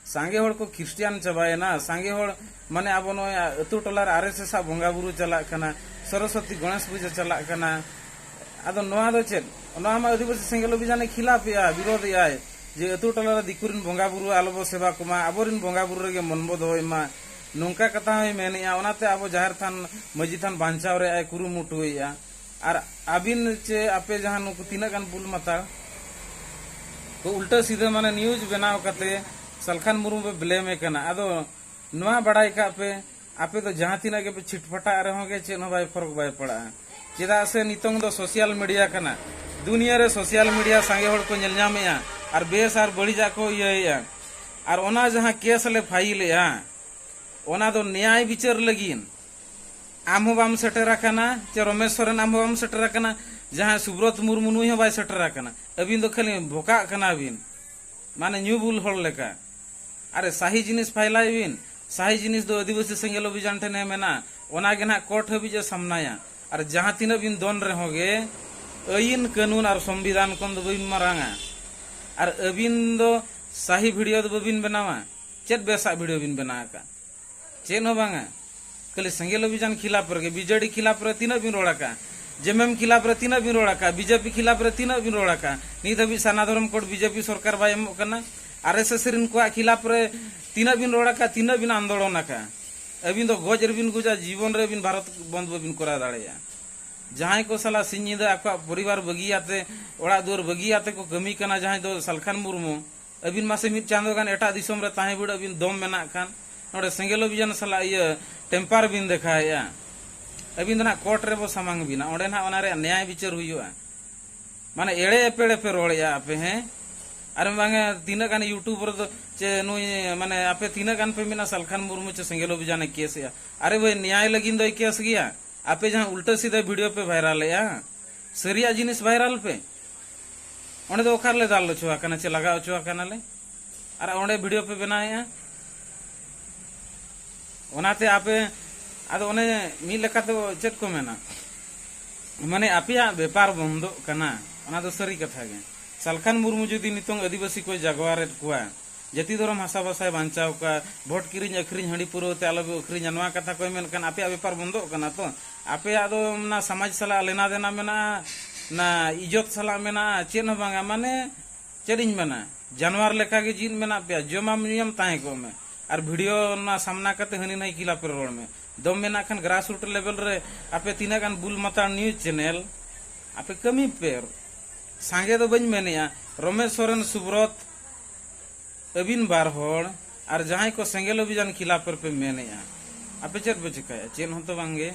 ᱥᱟᱸᱜᱮ ᱦᱚᱲ ᱠᱚ ᱠᱷᱨᱤᱥᱴᱤᱭᱟᱱ ᱪᱟᱵᱟᱭᱮᱱᱟ, ᱥᱟᱸᱜᱮ ᱦᱚᱲ ᱢᱟᱱᱮ ᱟᱵᱚ ᱱᱚᱜᱼᱚᱭ ᱟᱹᱛᱩ ᱴᱚᱞᱟ ᱨᱮ ᱟᱨ ᱮᱥ ᱮᱥ ᱟᱜ ᱵᱚᱸᱜᱟ ᱵᱩᱨᱩ ᱪᱟᱞᱟᱜ ᱠᱟᱱᱟ, ᱥᱚᱨᱚᱥᱚᱛᱤ ᱜᱚᱬᱮᱥ ᱯᱩᱡᱟᱹ ᱪᱟᱞᱟᱜ ᱠᱟᱱᱟ᱾ ᱟᱫᱚ ᱱᱚᱣᱟ ᱫᱚ ᱪᱮᱫ? ᱱᱚᱣᱟ ᱢᱟ ᱟᱹᱫᱤᱵᱟᱹᱥᱤ ᱥᱮᱸᱜᱮᱞ ᱚᱵᱷᱤᱡᱟᱱᱮ ᱠᱷᱤᱞᱟᱯ ᱮᱜᱼᱟ, ᱵᱤᱨᱳᱫᱷ ᱮᱜᱼᱟᱭ ᱡᱮ ᱟᱹᱛᱩ ᱴᱚᱞᱟ ᱨᱮ ᱫᱤᱠᱩ ᱨᱮᱱ ᱵᱚᱸᱜᱟ ᱵᱩᱨᱩ ᱟᱞᱚ ᱵᱚ ᱥᱮᱵᱟ ᱠᱚᱢᱟ, ᱟᱵᱚᱨᱮᱱ ᱵᱚᱸᱜᱟ ᱵᱩᱨᱩ ᱨᱮᱜᱮ ᱢᱚᱱ ᱵᱚ ᱫᱚᱦᱚᱭ ᱢᱟ, ᱱᱚᱝᱠᱟ ᱠᱟᱛᱷᱟ ᱦᱚᱸᱭ ᱢᱮᱱᱮᱜᱼᱟ᱾ ᱚᱱᱟᱛᱮ ᱟᱵᱚ ᱡᱟᱦᱮᱨ ᱛᱷᱟᱱ, ᱢᱟᱹᱡᱷᱤ ᱛᱷᱟᱱ ᱵᱟᱧᱪᱟᱣ ᱨᱮᱭᱟᱜ ᱮ ᱠᱩᱨᱩᱢᱩᱴᱩᱭᱮᱜᱼᱟ᱾ ᱟᱨ ᱟᱹᱵᱤᱱ ᱪᱮ ᱟᱯᱮ ᱡᱟᱦᱟᱸ ᱱᱩᱠᱩ ᱛᱤᱱᱟᱹᱜ ᱜᱟᱱ ᱵᱩᱞ ᱢᱟᱛᱟᱲ ᱠᱚ ᱩᱞᱴᱟᱹ ᱥᱤᱫᱷᱟᱹ ᱢᱟᱱᱮ ᱱᱤᱭᱩᱡᱽ ᱵᱮᱱᱟᱣ ᱠᱟᱛᱮ ᱥᱟᱞᱠᱷᱟᱱ ᱢᱩᱨᱢᱩ ᱯᱮ ᱵᱞᱮᱢᱮ ᱠᱟᱱᱟ᱾ ᱟᱫᱚ ᱱᱚᱣᱟ ᱵᱟᱲᱟᱭ ᱠᱟᱜ ᱯᱮ, ᱟᱯᱮ ᱫᱚ ᱡᱟᱦᱟᱸ ᱛᱤᱱᱟᱹᱜ ᱜᱮᱯᱮ ᱪᱷᱤᱴᱯᱟᱴᱟᱜ ᱨᱮᱦᱚᱸ ᱜᱮ ᱪᱮᱫ ᱦᱚᱸ ᱵᱟᱭ ᱯᱷᱚᱨᱚᱠ ᱵᱟᱭ ᱯᱟᱲᱟᱜᱼᱟ᱾ ᱪᱮᱫᱟᱜ ᱥᱮ ᱱᱤᱛᱚᱝ ᱫᱚ ᱥᱳᱥᱟᱞ ᱢᱤᱰᱤᱭᱟ ᱠᱟᱱᱟ, ᱫᱩᱱᱤᱭᱟᱹ ᱨᱮ ᱥᱳᱥᱟᱞ ᱢᱤᱰᱤᱭᱟ ᱥᱟᱸᱜᱮ ᱦᱚᱲ ᱠᱚ ᱧᱮᱞ ᱧᱟᱢᱮᱜᱼᱟ, ᱟᱨ ᱵᱮᱥ ᱟᱨ ᱵᱟᱹᱲᱤᱡᱟᱜ ᱠᱚ ᱤᱭᱟᱹᱭᱮᱜᱼᱟ᱾ ᱟᱨ ᱚᱱᱟ ᱡᱟᱦᱟᱸ ᱠᱮᱥ ᱞᱮ ᱯᱷᱟᱭᱤᱞᱮᱜᱼᱟ, ᱚᱱᱟ ᱫᱚ ᱱᱮᱭᱟᱭ ᱵᱤᱪᱟᱹᱨ ᱞᱟᱹᱜᱤᱫ᱾ ᱟᱢ ᱦᱚᱸ ᱵᱟᱢ ᱥᱮᱴᱮᱨ ᱟᱠᱟᱱᱟ, ᱪᱮ ᱨᱚᱢᱮᱥ ᱥᱚᱨᱮᱱ ᱟᱢ ᱦᱚᱸ ᱵᱟᱢ ᱥᱮᱴᱮᱨ ᱟᱠᱟᱱᱟ, ᱡᱟᱦᱟᱸᱭ ᱥᱩᱵᱨᱚᱛ ᱢᱩᱨᱢᱩ ᱱᱩᱭ ᱦᱚᱸ ᱵᱟᱭ ᱥᱮᱴᱮᱨ ᱟᱠᱟᱱᱟ᱾ ᱟᱹᱵᱤᱱ ᱫᱚ ᱠᱷᱟᱹᱞᱤ ᱵᱷᱚᱠᱟᱜ ᱠᱟᱱᱟ ᱵᱤᱱ, ᱢᱟᱱᱮ ᱧᱩ ᱵᱩᱞ ᱦᱚᱲ ᱞᱮᱠᱟ᱾ ᱟᱨᱮ ᱥᱟᱹᱦᱤ ᱡᱤᱱᱤᱥ ᱯᱷᱟᱭᱞᱟᱭ ᱵᱤᱱ, ᱥᱟᱹᱦᱤ ᱡᱤᱱᱤᱥ ᱫᱚ ᱟᱹᱫᱤᱵᱟᱹᱥᱤ ᱥᱮᱸᱜᱮᱞ ᱚᱵᱷᱤᱡᱟᱱ ᱴᱷᱮᱱ ᱮ ᱢᱮᱱᱟ, ᱚᱱᱟ ᱜᱮ ᱱᱟᱦᱟᱜ ᱠᱳᱨᱴ ᱦᱟᱹᱵᱤᱡ ᱮ ᱥᱟᱢᱱᱟᱭᱟ᱾ ᱟᱨ ᱡᱟᱦᱟᱸ ᱛᱤᱱᱟᱹᱜ ᱵᱤᱱ ᱫᱚᱱ ᱨᱮᱦᱚᱸ ᱜᱮ ᱟᱹᱭᱤᱱ ᱠᱟᱹᱱᱩᱱ ᱟᱨ ᱥᱚᱝᱵᱤᱫᱷᱟᱱ ᱠᱷᱚᱱ ᱫᱚ ᱵᱟᱹᱵᱤᱱ ᱢᱟᱨᱟᱝᱟ᱾ ᱟᱨ ᱟᱹᱵᱤᱱ ᱫᱚ ᱥᱟᱹᱦᱤ ᱵᱷᱤᱰᱤᱭᱳ ᱫᱚ ᱵᱟᱹᱵᱤᱱ ᱵᱮᱱᱟᱣᱟ, ᱪᱮᱫ ᱵᱮᱥᱟᱜ ᱵᱷᱤᱰᱤᱭᱳ ᱵᱤᱱ ᱵᱮᱱᱟᱣ ᱟᱠᱟᱫ? ᱪᱮᱫ ᱦᱚᱸ ᱵᱟᱝᱟ᱾ ᱠᱷᱟᱹᱞᱤ ᱥᱮᱸᱜᱮᱞ ᱚᱵᱷᱤᱡᱟᱱ ᱠᱷᱤᱞᱟᱯ ᱨᱮᱜᱮ, ᱵᱤᱡᱮᱰᱤ ᱠᱷᱤᱞᱟᱯ ᱨᱮ ᱛᱤᱱᱟᱹᱜ ᱵᱤᱱ ᱨᱚᱲ ᱟᱠᱟᱫᱼᱟ? ᱡᱮᱢᱮᱢ ᱠᱷᱤᱞᱟᱯ ᱨᱮ ᱛᱤᱱᱟᱹᱜ ᱵᱤᱱ ᱨᱚᱲ ᱟᱠᱟᱫᱼᱟ? ᱵᱤᱡᱮᱯᱤ ᱠᱷᱤᱞᱟᱯ ᱨᱮ ᱛᱤᱱᱟᱹᱜ ᱵᱤᱱ ᱨᱚᱲ ᱟᱠᱟᱫᱼᱟ? ᱱᱤᱛ ᱦᱟᱹᱵᱤᱡ ᱥᱟᱨᱱᱟ ᱫᱷᱚᱨᱚᱢ ᱠᱳᱰ ᱵᱤᱡᱮᱯᱤ ᱥᱚᱨᱠᱟᱨ ᱵᱟᱭ ᱮᱢᱚᱜ ᱠᱟᱱᱟ᱾ ᱟᱨ ᱮᱥ ᱮᱥ ᱨᱤᱱ ᱠᱚᱣᱟᱜ ᱠᱷᱤᱞᱟᱯ ᱨᱮ ᱛᱤᱱᱟᱹᱜ ᱵᱤᱱ ᱨᱚᱲ ᱟᱠᱟᱫᱼᱟ? ᱛᱤᱱᱟᱹᱜ ᱵᱤᱱ ᱟᱱᱫᱳᱲᱚᱱ ᱟᱠᱟᱫᱼᱟ? ᱟᱹᱵᱤᱱ ᱫᱚ ᱜᱚᱡ ᱨᱮᱵᱤᱱ ᱜᱚᱡᱟ, ᱡᱤᱵᱚᱱ ᱨᱮ ᱟᱹᱵᱤᱱ ᱵᱷᱟᱨᱚᱛ ᱵᱚᱱᱫ ᱵᱟᱹᱵᱤᱱ ᱠᱚᱨᱟᱣ ᱫᱟᱲᱮᱭᱟᱜᱼᱟ᱾ ᱡᱟᱦᱟᱸᱭ ᱠᱚ ᱥᱟᱞᱟᱜ ᱥᱤᱧ ᱧᱤᱫᱟᱹ ᱟᱠᱚᱣᱟᱜ ᱯᱚᱨᱤᱵᱟᱨ ᱵᱟᱹᱜᱤᱭᱟᱛᱮ, ᱚᱲᱟᱜ ᱫᱩᱣᱟᱹᱨ ᱵᱟᱹᱜᱤᱭᱟᱛᱮ ᱠᱚ ᱠᱟᱹᱢᱤ ᱠᱟᱱᱟ, ᱡᱟᱦᱟᱸᱭ ᱫᱚ ᱥᱟᱞᱠᱷᱟᱱ ᱢᱩᱨᱢᱩ, ᱟᱹᱵᱤᱱ ᱢᱟᱥᱮ ᱢᱤᱫ ᱪᱟᱸᱫᱳ ᱜᱟᱱ ᱮᱴᱟᱜ ᱫᱤᱥᱚᱢ ᱨᱮ ᱛᱟᱦᱮᱸ ᱵᱤᱰᱟᱹᱜ ᱵᱤᱱ, ᱫᱚᱢ ᱢᱮᱱᱟᱜ ᱠᱷᱟᱱ᱾ ᱱᱚᱰᱮ ᱥᱮᱸᱜᱮᱞ ᱚᱵᱷᱤᱡᱟᱱ ᱥᱟᱞᱟᱜ ᱤᱭᱟᱹ ᱴᱮᱢᱯᱟᱨ ᱵᱤᱱ ᱫᱮᱠᱷᱟᱣᱮᱫᱼᱟ᱾ ᱟᱹᱵᱤᱱ ᱫᱚ ᱱᱟᱦᱟᱜ ᱠᱳᱨᱴ ᱨᱮᱵᱚ ᱥᱟᱢᱟᱝ ᱵᱤᱱᱟ, ᱚᱸᱰᱮ ᱱᱟᱦᱟᱜ ᱚᱱᱟ ᱨᱮᱭᱟᱜ ᱱᱮᱭᱟᱭ ᱵᱤᱪᱟᱹᱨ ᱦᱩᱭᱩᱜᱼᱟ᱾ ᱢᱟᱱᱮ ᱮᱲᱮ ᱮᱯᱮᱲᱮ ᱯᱮ ᱨᱚᱲᱮᱫᱼᱟ ᱟᱯᱮ, ᱦᱮᱸ? ᱟᱨ ᱵᱟᱝ ᱛᱤᱱᱟᱹᱜ ᱜᱟᱱ ᱭᱩᱴᱩᱵᱟᱨ ᱫᱚ ᱪᱮ ᱱᱩᱭ, ᱢᱟᱱᱮ ᱟᱯᱮ ᱛᱤᱱᱟᱹᱜ ᱜᱟᱱ ᱯᱮ ᱢᱮᱱᱟ ᱥᱟᱞᱠᱷᱟᱱ ᱢᱩᱨᱢᱩ ᱪᱮ ᱥᱮᱸᱜᱮᱞ ᱚᱵᱷᱤᱡᱟᱱᱮ ᱠᱮᱥ ᱮᱜᱼᱟ? ᱟᱨᱮ ᱵᱷᱟᱹᱭ, ᱱᱮᱭᱟᱭ ᱞᱟᱹᱜᱤᱫ ᱫᱚᱭ ᱠᱮᱥ ᱜᱮᱭᱟ᱾ ᱟᱯᱮ ᱡᱟᱦᱟᱸ ᱩᱞᱴᱟᱹ ᱥᱤᱫᱷᱟᱹ ᱵᱷᱤᱰᱤᱭᱳ ᱯᱮ ᱵᱷᱟᱭᱨᱟᱞᱮᱜᱼᱟ, ᱥᱟᱹᱨᱤᱭᱟᱜ ᱡᱤᱱᱤᱥ ᱵᱷᱟᱭᱨᱟᱞ ᱯᱮ᱾ ᱚᱸᱰᱮ ᱫᱚ ᱚᱠᱟ ᱨᱮᱞᱮ ᱫᱟᱞ ᱦᱚᱪᱚ ᱟᱠᱟᱱᱟ, ᱪᱮ ᱞᱟᱜᱟᱣ ᱦᱚᱪᱚ ᱟᱠᱟᱱᱟᱞᱮ? ᱟᱨ ᱚᱸᱰᱮ ᱵᱷᱤᱰᱤᱭᱳ ᱯᱮ ᱵᱮᱱᱟᱣᱮᱫᱼᱟ᱾ ᱚᱱᱟᱛᱮ ᱟᱯᱮ, ᱟᱫᱚ ᱚᱱᱮ ᱢᱤᱫ ᱞᱮᱠᱟ ᱫᱚ ᱪᱮᱫ ᱠᱚ ᱢᱮᱱᱟ, ᱢᱟᱱᱮ ᱟᱯᱮᱭᱟᱜ ᱵᱮᱯᱟᱨ ᱵᱚᱱᱫᱚᱜ ᱠᱟᱱᱟ᱾ ᱚᱱᱟ ᱫᱚ ᱥᱟᱹᱨᱤ ᱠᱟᱛᱷᱟ ᱜᱮ᱾ ᱥᱟᱞᱠᱷᱟᱱ ᱢᱩᱨᱢᱩ ᱡᱩᱫᱤ ᱱᱤᱛᱚᱝ ᱟᱹᱫᱤᱵᱟᱹᱥᱤ ᱠᱚᱭ ᱡᱟᱜᱣᱟᱨᱮᱫ ᱠᱚᱣᱟ, ᱡᱟᱹᱛᱤ ᱫᱷᱚᱨᱚᱢ ᱦᱟᱥᱟ ᱵᱷᱟᱥᱟᱭ ᱵᱟᱧᱪᱟᱣ ᱠᱚᱣᱟ, ᱵᱷᱳᱴ ᱠᱤᱨᱤᱧ ᱟᱹᱠᱷᱨᱤᱧ, ᱦᱟᱺᱰᱤ ᱯᱟᱹᱨᱣᱟᱹ ᱛᱮ ᱟᱞᱚ ᱵᱚ ᱟᱹᱠᱷᱨᱤᱧᱟ, ᱱᱚᱣᱟ ᱠᱟᱛᱷᱟ ᱠᱚᱭ ᱢᱮᱱ ᱠᱷᱟᱱ ᱟᱯᱮᱭᱟᱜ ᱵᱮᱯᱟᱨ ᱵᱚᱱᱫᱚᱜ ᱠᱟᱱᱟ ᱛᱚ? ᱟᱯᱮᱭᱟᱜ ᱫᱚ ᱚᱱᱟ ᱥᱚᱢᱟᱡᱽ ᱥᱟᱞᱟᱜ ᱞᱮᱱᱟ ᱫᱮᱱᱟ ᱢᱮᱱᱟᱜᱼᱟ, ᱚᱱᱟ ᱤᱡᱽᱡᱚᱛ ᱥᱟᱞᱟᱜ ᱢᱮᱱᱟᱜᱼᱟ, ᱪᱮᱫ ᱦᱚᱸ ᱵᱟᱝᱟ᱾ ᱢᱟᱱᱮ ᱪᱮᱫ ᱤᱧ ᱢᱮᱱᱟ, ᱡᱟᱱᱣᱟᱨ ᱞᱮᱠᱟᱜᱮ ᱡᱤᱣᱤᱫ ᱢᱮᱱᱟᱜ ᱯᱮᱭᱟ, ᱡᱚᱢᱟᱢ ᱧᱩᱭᱟᱢ ᱛᱟᱦᱮᱸ ᱠᱚᱜ ᱢᱮ, ᱟᱨ ᱵᱷᱤᱰᱤᱭᱳ ᱚᱱᱟ ᱥᱟᱢᱱᱟ ᱠᱟᱛᱮ ᱦᱟᱹᱱᱤ ᱱᱟᱹᱭ ᱠᱷᱤᱞᱟᱯ ᱨᱮ ᱨᱚᱲ ᱢᱮ᱾ ᱫᱚᱢ ᱢᱮᱱᱟᱜ ᱠᱷᱟᱱ ᱜᱨᱟᱥ ᱨᱩᱴ ᱞᱮᱵᱮᱞ ᱨᱮ ᱟᱯᱮ ᱛᱤᱱᱟᱹᱜ ᱜᱟᱱ ᱵᱩᱞ ᱢᱟᱛᱟᱲ ᱱᱤᱭᱩᱡᱽ ᱪᱮᱱᱮᱞ, ᱟᱯᱮ ᱠᱟᱹᱢᱤ ᱯᱮ᱾ ᱥᱟᱸᱜᱮ ᱫᱚ ᱵᱟᱹᱧ ᱢᱮᱱᱮᱜᱼᱟ, ᱨᱚᱢᱮᱥ ᱥᱚᱨᱮᱱ, ᱥᱩᱵᱨᱚᱛ, ᱟᱹᱵᱤᱱ ᱵᱟᱨ ᱦᱚᱲ ᱟᱨ ᱡᱟᱦᱟᱸᱭ ᱠᱚ ᱥᱮᱸᱜᱮᱞ ᱚᱵᱷᱤᱡᱟᱱ ᱠᱷᱤᱞᱟᱯ ᱨᱮᱯᱮ ᱢᱮᱱᱮᱜᱼᱟ, ᱟᱯᱮ ᱪᱮᱫ ᱯᱮ ᱪᱮᱠᱟᱭᱟ? ᱪᱮᱫ ᱦᱚᱸᱛᱚ ᱵᱟᱝᱜᱮ᱾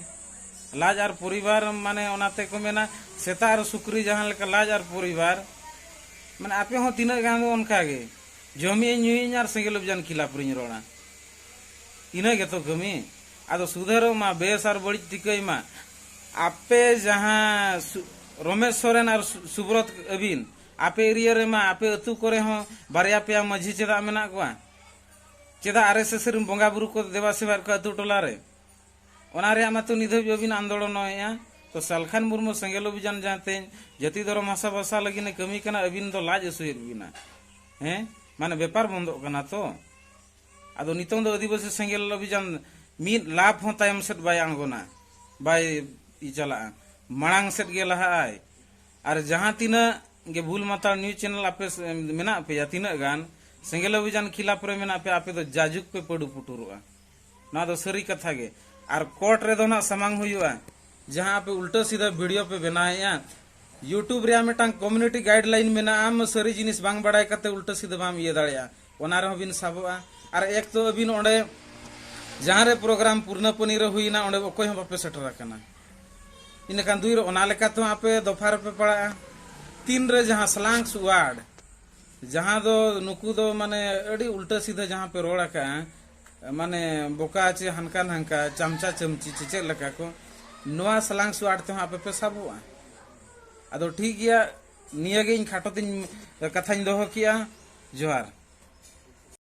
ᱞᱟᱡ ᱟᱨ ᱯᱚᱨᱤᱵᱟᱨ, ᱢᱟᱱᱮ ᱚᱱᱟᱛᱮ ᱠᱚ ᱢᱮᱱᱟ, ᱥᱮᱛᱟ ᱟᱨ ᱥᱩᱠᱨᱤ ᱡᱟᱦᱟᱸ ᱞᱮᱠᱟ ᱞᱟᱡ ᱟᱨ ᱯᱚᱨᱤᱵᱟᱨ, ᱢᱟᱱᱮ ᱟᱯᱮ ᱦᱚᱸ ᱛᱤᱱᱟᱹᱜ ᱜᱟᱱ ᱫᱚ ᱚᱱᱠᱟ ᱜᱮ, ᱡᱚᱢᱮᱜᱼᱟᱹᱧ ᱧᱩᱭᱮᱜᱼᱟᱹᱧ ᱟᱨ ᱥᱮᱸᱜᱮᱞ ᱚᱵᱷᱤᱡᱟᱱ ᱠᱷᱤᱞᱟᱯ ᱨᱤᱧ ᱨᱚᱲᱟ, ᱤᱱᱟᱹ ᱜᱮᱛᱚ ᱠᱟᱹᱢᱤ᱾ ᱟᱫᱚ ᱥᱩᱫᱷᱟᱹᱨᱚᱜ ᱢᱟ, ᱵᱮᱥ ᱟᱨ ᱵᱟᱹᱲᱤᱡ ᱴᱷᱤᱠᱟᱹᱭ ᱢᱟ᱾ ᱟᱯᱮ ᱡᱟᱦᱟᱸ ᱥᱩ-, ᱨᱚᱢᱮᱥ ᱥᱚᱨᱮᱱ ᱟᱨ ᱥᱩ-, ᱥᱩᱵᱨᱚᱛ ᱟᱹᱵᱤᱱ, ᱟᱯᱮ ᱮᱨᱤᱭᱟ ᱨᱮᱢᱟ, ᱟᱯᱮ ᱟᱹᱛᱩ ᱠᱚᱨᱮ ᱦᱚᱸ ᱵᱟᱨᱭᱟ ᱯᱮᱭᱟ ᱢᱟᱹᱡᱷᱤ ᱪᱮᱫᱟᱜ ᱢᱮᱱᱟᱜ ᱠᱚᱣᱟ? ᱪᱮᱫᱟᱜ ᱟᱨ ᱮᱥ ᱮᱥ ᱨᱮᱱ ᱵᱚᱸᱜᱟ ᱵᱩᱨᱩ ᱠᱚ ᱫᱮᱵᱟ ᱥᱮᱵᱟᱭᱮᱫ ᱠᱚᱣᱟ ᱟᱹᱛᱩ ᱴᱚᱞᱟ ᱨᱮ? ᱚᱱᱟ ᱨᱮᱭᱟᱜ ᱢᱟᱛᱚ ᱱᱤᱛ ᱫᱷᱟᱹᱵᱤᱡ ᱵᱟᱹᱵᱤᱱ ᱟᱱᱫᱳᱞᱚᱱᱚᱜᱼᱟ᱾ ᱛᱚ ᱥᱟᱞᱠᱷᱟᱱ ᱢᱩᱨᱢᱩ ᱥᱮᱸᱜᱮᱞ ᱚᱵᱷᱤᱡᱟᱱ ᱡᱟᱦᱟᱸ ᱛᱮᱦᱮᱧ ᱡᱟᱹᱛᱤ ᱫᱷᱚᱨᱚᱢ ᱦᱟᱥᱟ ᱵᱷᱟᱥᱟ ᱞᱟᱹᱜᱤᱫ ᱮ ᱠᱟᱹᱢᱤ ᱠᱟᱱᱟ, ᱟᱹᱵᱤᱱ ᱫᱚ ᱞᱟᱡ ᱟᱹᱥᱩᱭᱮᱫ ᱵᱤᱱᱟ᱾ ᱦᱮᱸ, ᱢᱟᱱᱮ ᱵᱮᱯᱟᱨ ᱵᱚᱱᱫᱚᱜ ᱠᱟᱱᱟ ᱛᱚ᱾ ᱟᱫᱚ ᱱᱤᱛᱚᱝ ᱫᱚ ᱟᱹᱫᱤᱵᱟᱹᱥᱤ ᱥᱮᱸᱜᱮᱞ ᱚᱵᱷᱤᱡᱟᱱ ᱢᱤᱫ ᱞᱟᱯ ᱦᱚᱸ ᱛᱟᱭᱚᱢ ᱥᱮᱫ ᱵᱟᱭ ᱟᱬᱜᱚᱱᱟ, ᱵᱟᱭ ᱪᱟᱞᱟᱜᱼᱟ, ᱢᱟᱲᱟᱝ ᱥᱮᱫ ᱜᱮ ᱞᱟᱦᱟᱜᱼᱟᱭ᱾ ᱟᱨ ᱡᱟᱦᱟᱸ ᱛᱤᱱᱟᱹᱜ ᱜᱮ ᱵᱩᱞ ᱢᱟᱛᱟᱲ ᱱᱤᱭᱩᱡᱽ ᱪᱮᱱᱮᱞ ᱟᱯᱮ ᱥᱮ-, ᱢᱮᱱᱟᱜ ᱯᱮᱭᱟ, ᱛᱤᱱᱟᱹᱜ ᱜᱟᱱ ᱥᱮᱸᱜᱮᱞ ᱚᱵᱷᱤᱡᱟᱱ ᱠᱷᱤᱞᱟᱯ ᱨᱮ ᱢᱮᱱᱟᱜ ᱯᱮᱭᱟ, ᱟᱯᱮ ᱫᱚ ᱡᱟᱡᱩᱜᱽ ᱯᱮ ᱯᱟᱹᱰᱩ ᱯᱩᱴᱩᱨᱚᱜᱼᱟ᱾ ᱱᱚᱣᱟ ᱫᱚ ᱥᱟᱹᱨᱤ ᱠᱟᱛᱷᱟ ᱜᱮ᱾ ᱟᱨ ᱠᱳᱨᱴ ᱨᱮᱫᱚ ᱱᱟᱜ ᱥᱟᱢᱟᱝ ᱦᱩᱭᱩᱜᱼᱟ, ᱡᱟᱦᱟᱸ ᱟᱯᱮ ᱩᱞᱴᱟᱹ ᱥᱤᱫᱷᱟᱹ ᱵᱷᱤᱰᱤᱭᱳ ᱯᱮ ᱵᱮᱱᱟᱣᱮᱫᱼᱟ᱾ YouTube ᱨᱮᱭᱟᱜ ᱢᱤᱫᱴᱟᱝ ᱠᱚᱢᱤᱭᱩᱱᱤᱴᱤ ᱜᱟᱭᱤᱰ ᱞᱟᱭᱤᱱ ᱢᱮᱱᱟᱜᱼᱟ, ᱟᱢ ᱥᱟᱹᱨᱤ ᱡᱤᱱᱤᱥ ᱵᱟᱝ ᱵᱟᱲᱟᱭ ᱠᱟᱛᱮ ᱩᱞᱴᱟᱹ ᱥᱤᱫᱷᱟᱹ ᱵᱟᱢ ᱤᱭᱟᱹ ᱫᱟᱲᱮᱭᱟᱜᱼᱟ, ᱚᱱᱟ ᱨᱮᱦᱚᱸ ᱵᱤᱱ ᱥᱟᱵᱚᱜᱼᱟ᱾ ᱟᱨ ᱮᱠ ᱛᱚ ᱟᱹᱵᱤᱱ ᱚᱸᱰᱮ ᱡᱟᱦᱟᱸ ᱨᱮ ᱯᱨᱳᱜᱨᱟᱢ ᱯᱩᱨᱱᱟᱹᱯᱟᱹᱱᱤ ᱨᱮ ᱦᱩᱭᱱᱟ, ᱚᱸᱰᱮ ᱚᱠᱚᱭ ᱦᱚᱸ ᱵᱟᱯᱮ ᱥᱮᱴᱮᱨ ᱟᱠᱟᱱᱟ᱾ ᱤᱱᱟᱹᱠᱷᱟᱱ ᱫᱩᱭ ᱨᱮ ᱚᱱᱟ ᱞᱮᱠᱟ ᱛᱮᱦᱚᱸ ᱟᱯᱮ ᱫᱚᱯᱷᱟ ᱨᱮᱯᱮ ᱯᱟᱲᱟᱜᱼᱟ᱾ ᱛᱤᱱ ᱨᱮ ᱡᱟᱦᱟᱸ ᱥᱞᱟᱝᱥ ᱣᱟᱨᱰ, ᱡᱟᱦᱟᱸ ᱫᱚ ᱱᱩᱠᱩ ᱫᱚ ᱢᱟᱱᱮ ᱟᱹᱰᱤ ᱩᱞᱴᱟᱹ ᱥᱤᱫᱷᱟᱹ ᱡᱟᱦᱟᱸ ᱯᱮ ᱨᱚᱲ ᱟᱠᱟᱜᱼᱟ, ᱢᱟᱱᱮ ᱵᱚᱠᱟ ᱪᱮ ᱦᱟᱱᱠᱟ ᱱᱟᱝᱠᱟ, ᱪᱟᱢᱪᱟ ᱪᱟᱢᱪᱤ ᱪᱮ ᱪᱮᱫ ᱞᱮᱠᱟ ᱠᱚ, ᱱᱚᱣᱟ ᱥᱞᱟᱝᱥ ᱣᱟᱨᱰ ᱛᱮᱦᱚᱸ ᱟᱯᱮ ᱯᱮ ᱥᱟᱵᱚᱜᱼᱟ᱾ ᱟᱫᱚ ᱴᱷᱤᱠ ᱜᱮᱭᱟ, ᱱᱤᱭᱟᱹᱜᱮ ᱤᱧ ᱠᱷᱟᱴᱚ ᱛᱤᱧ ᱠᱟᱛᱷᱟᱧ ᱫᱚᱦᱚ ᱠᱮᱜᱼᱟ᱾ ᱡᱚᱦᱟᱨ᱾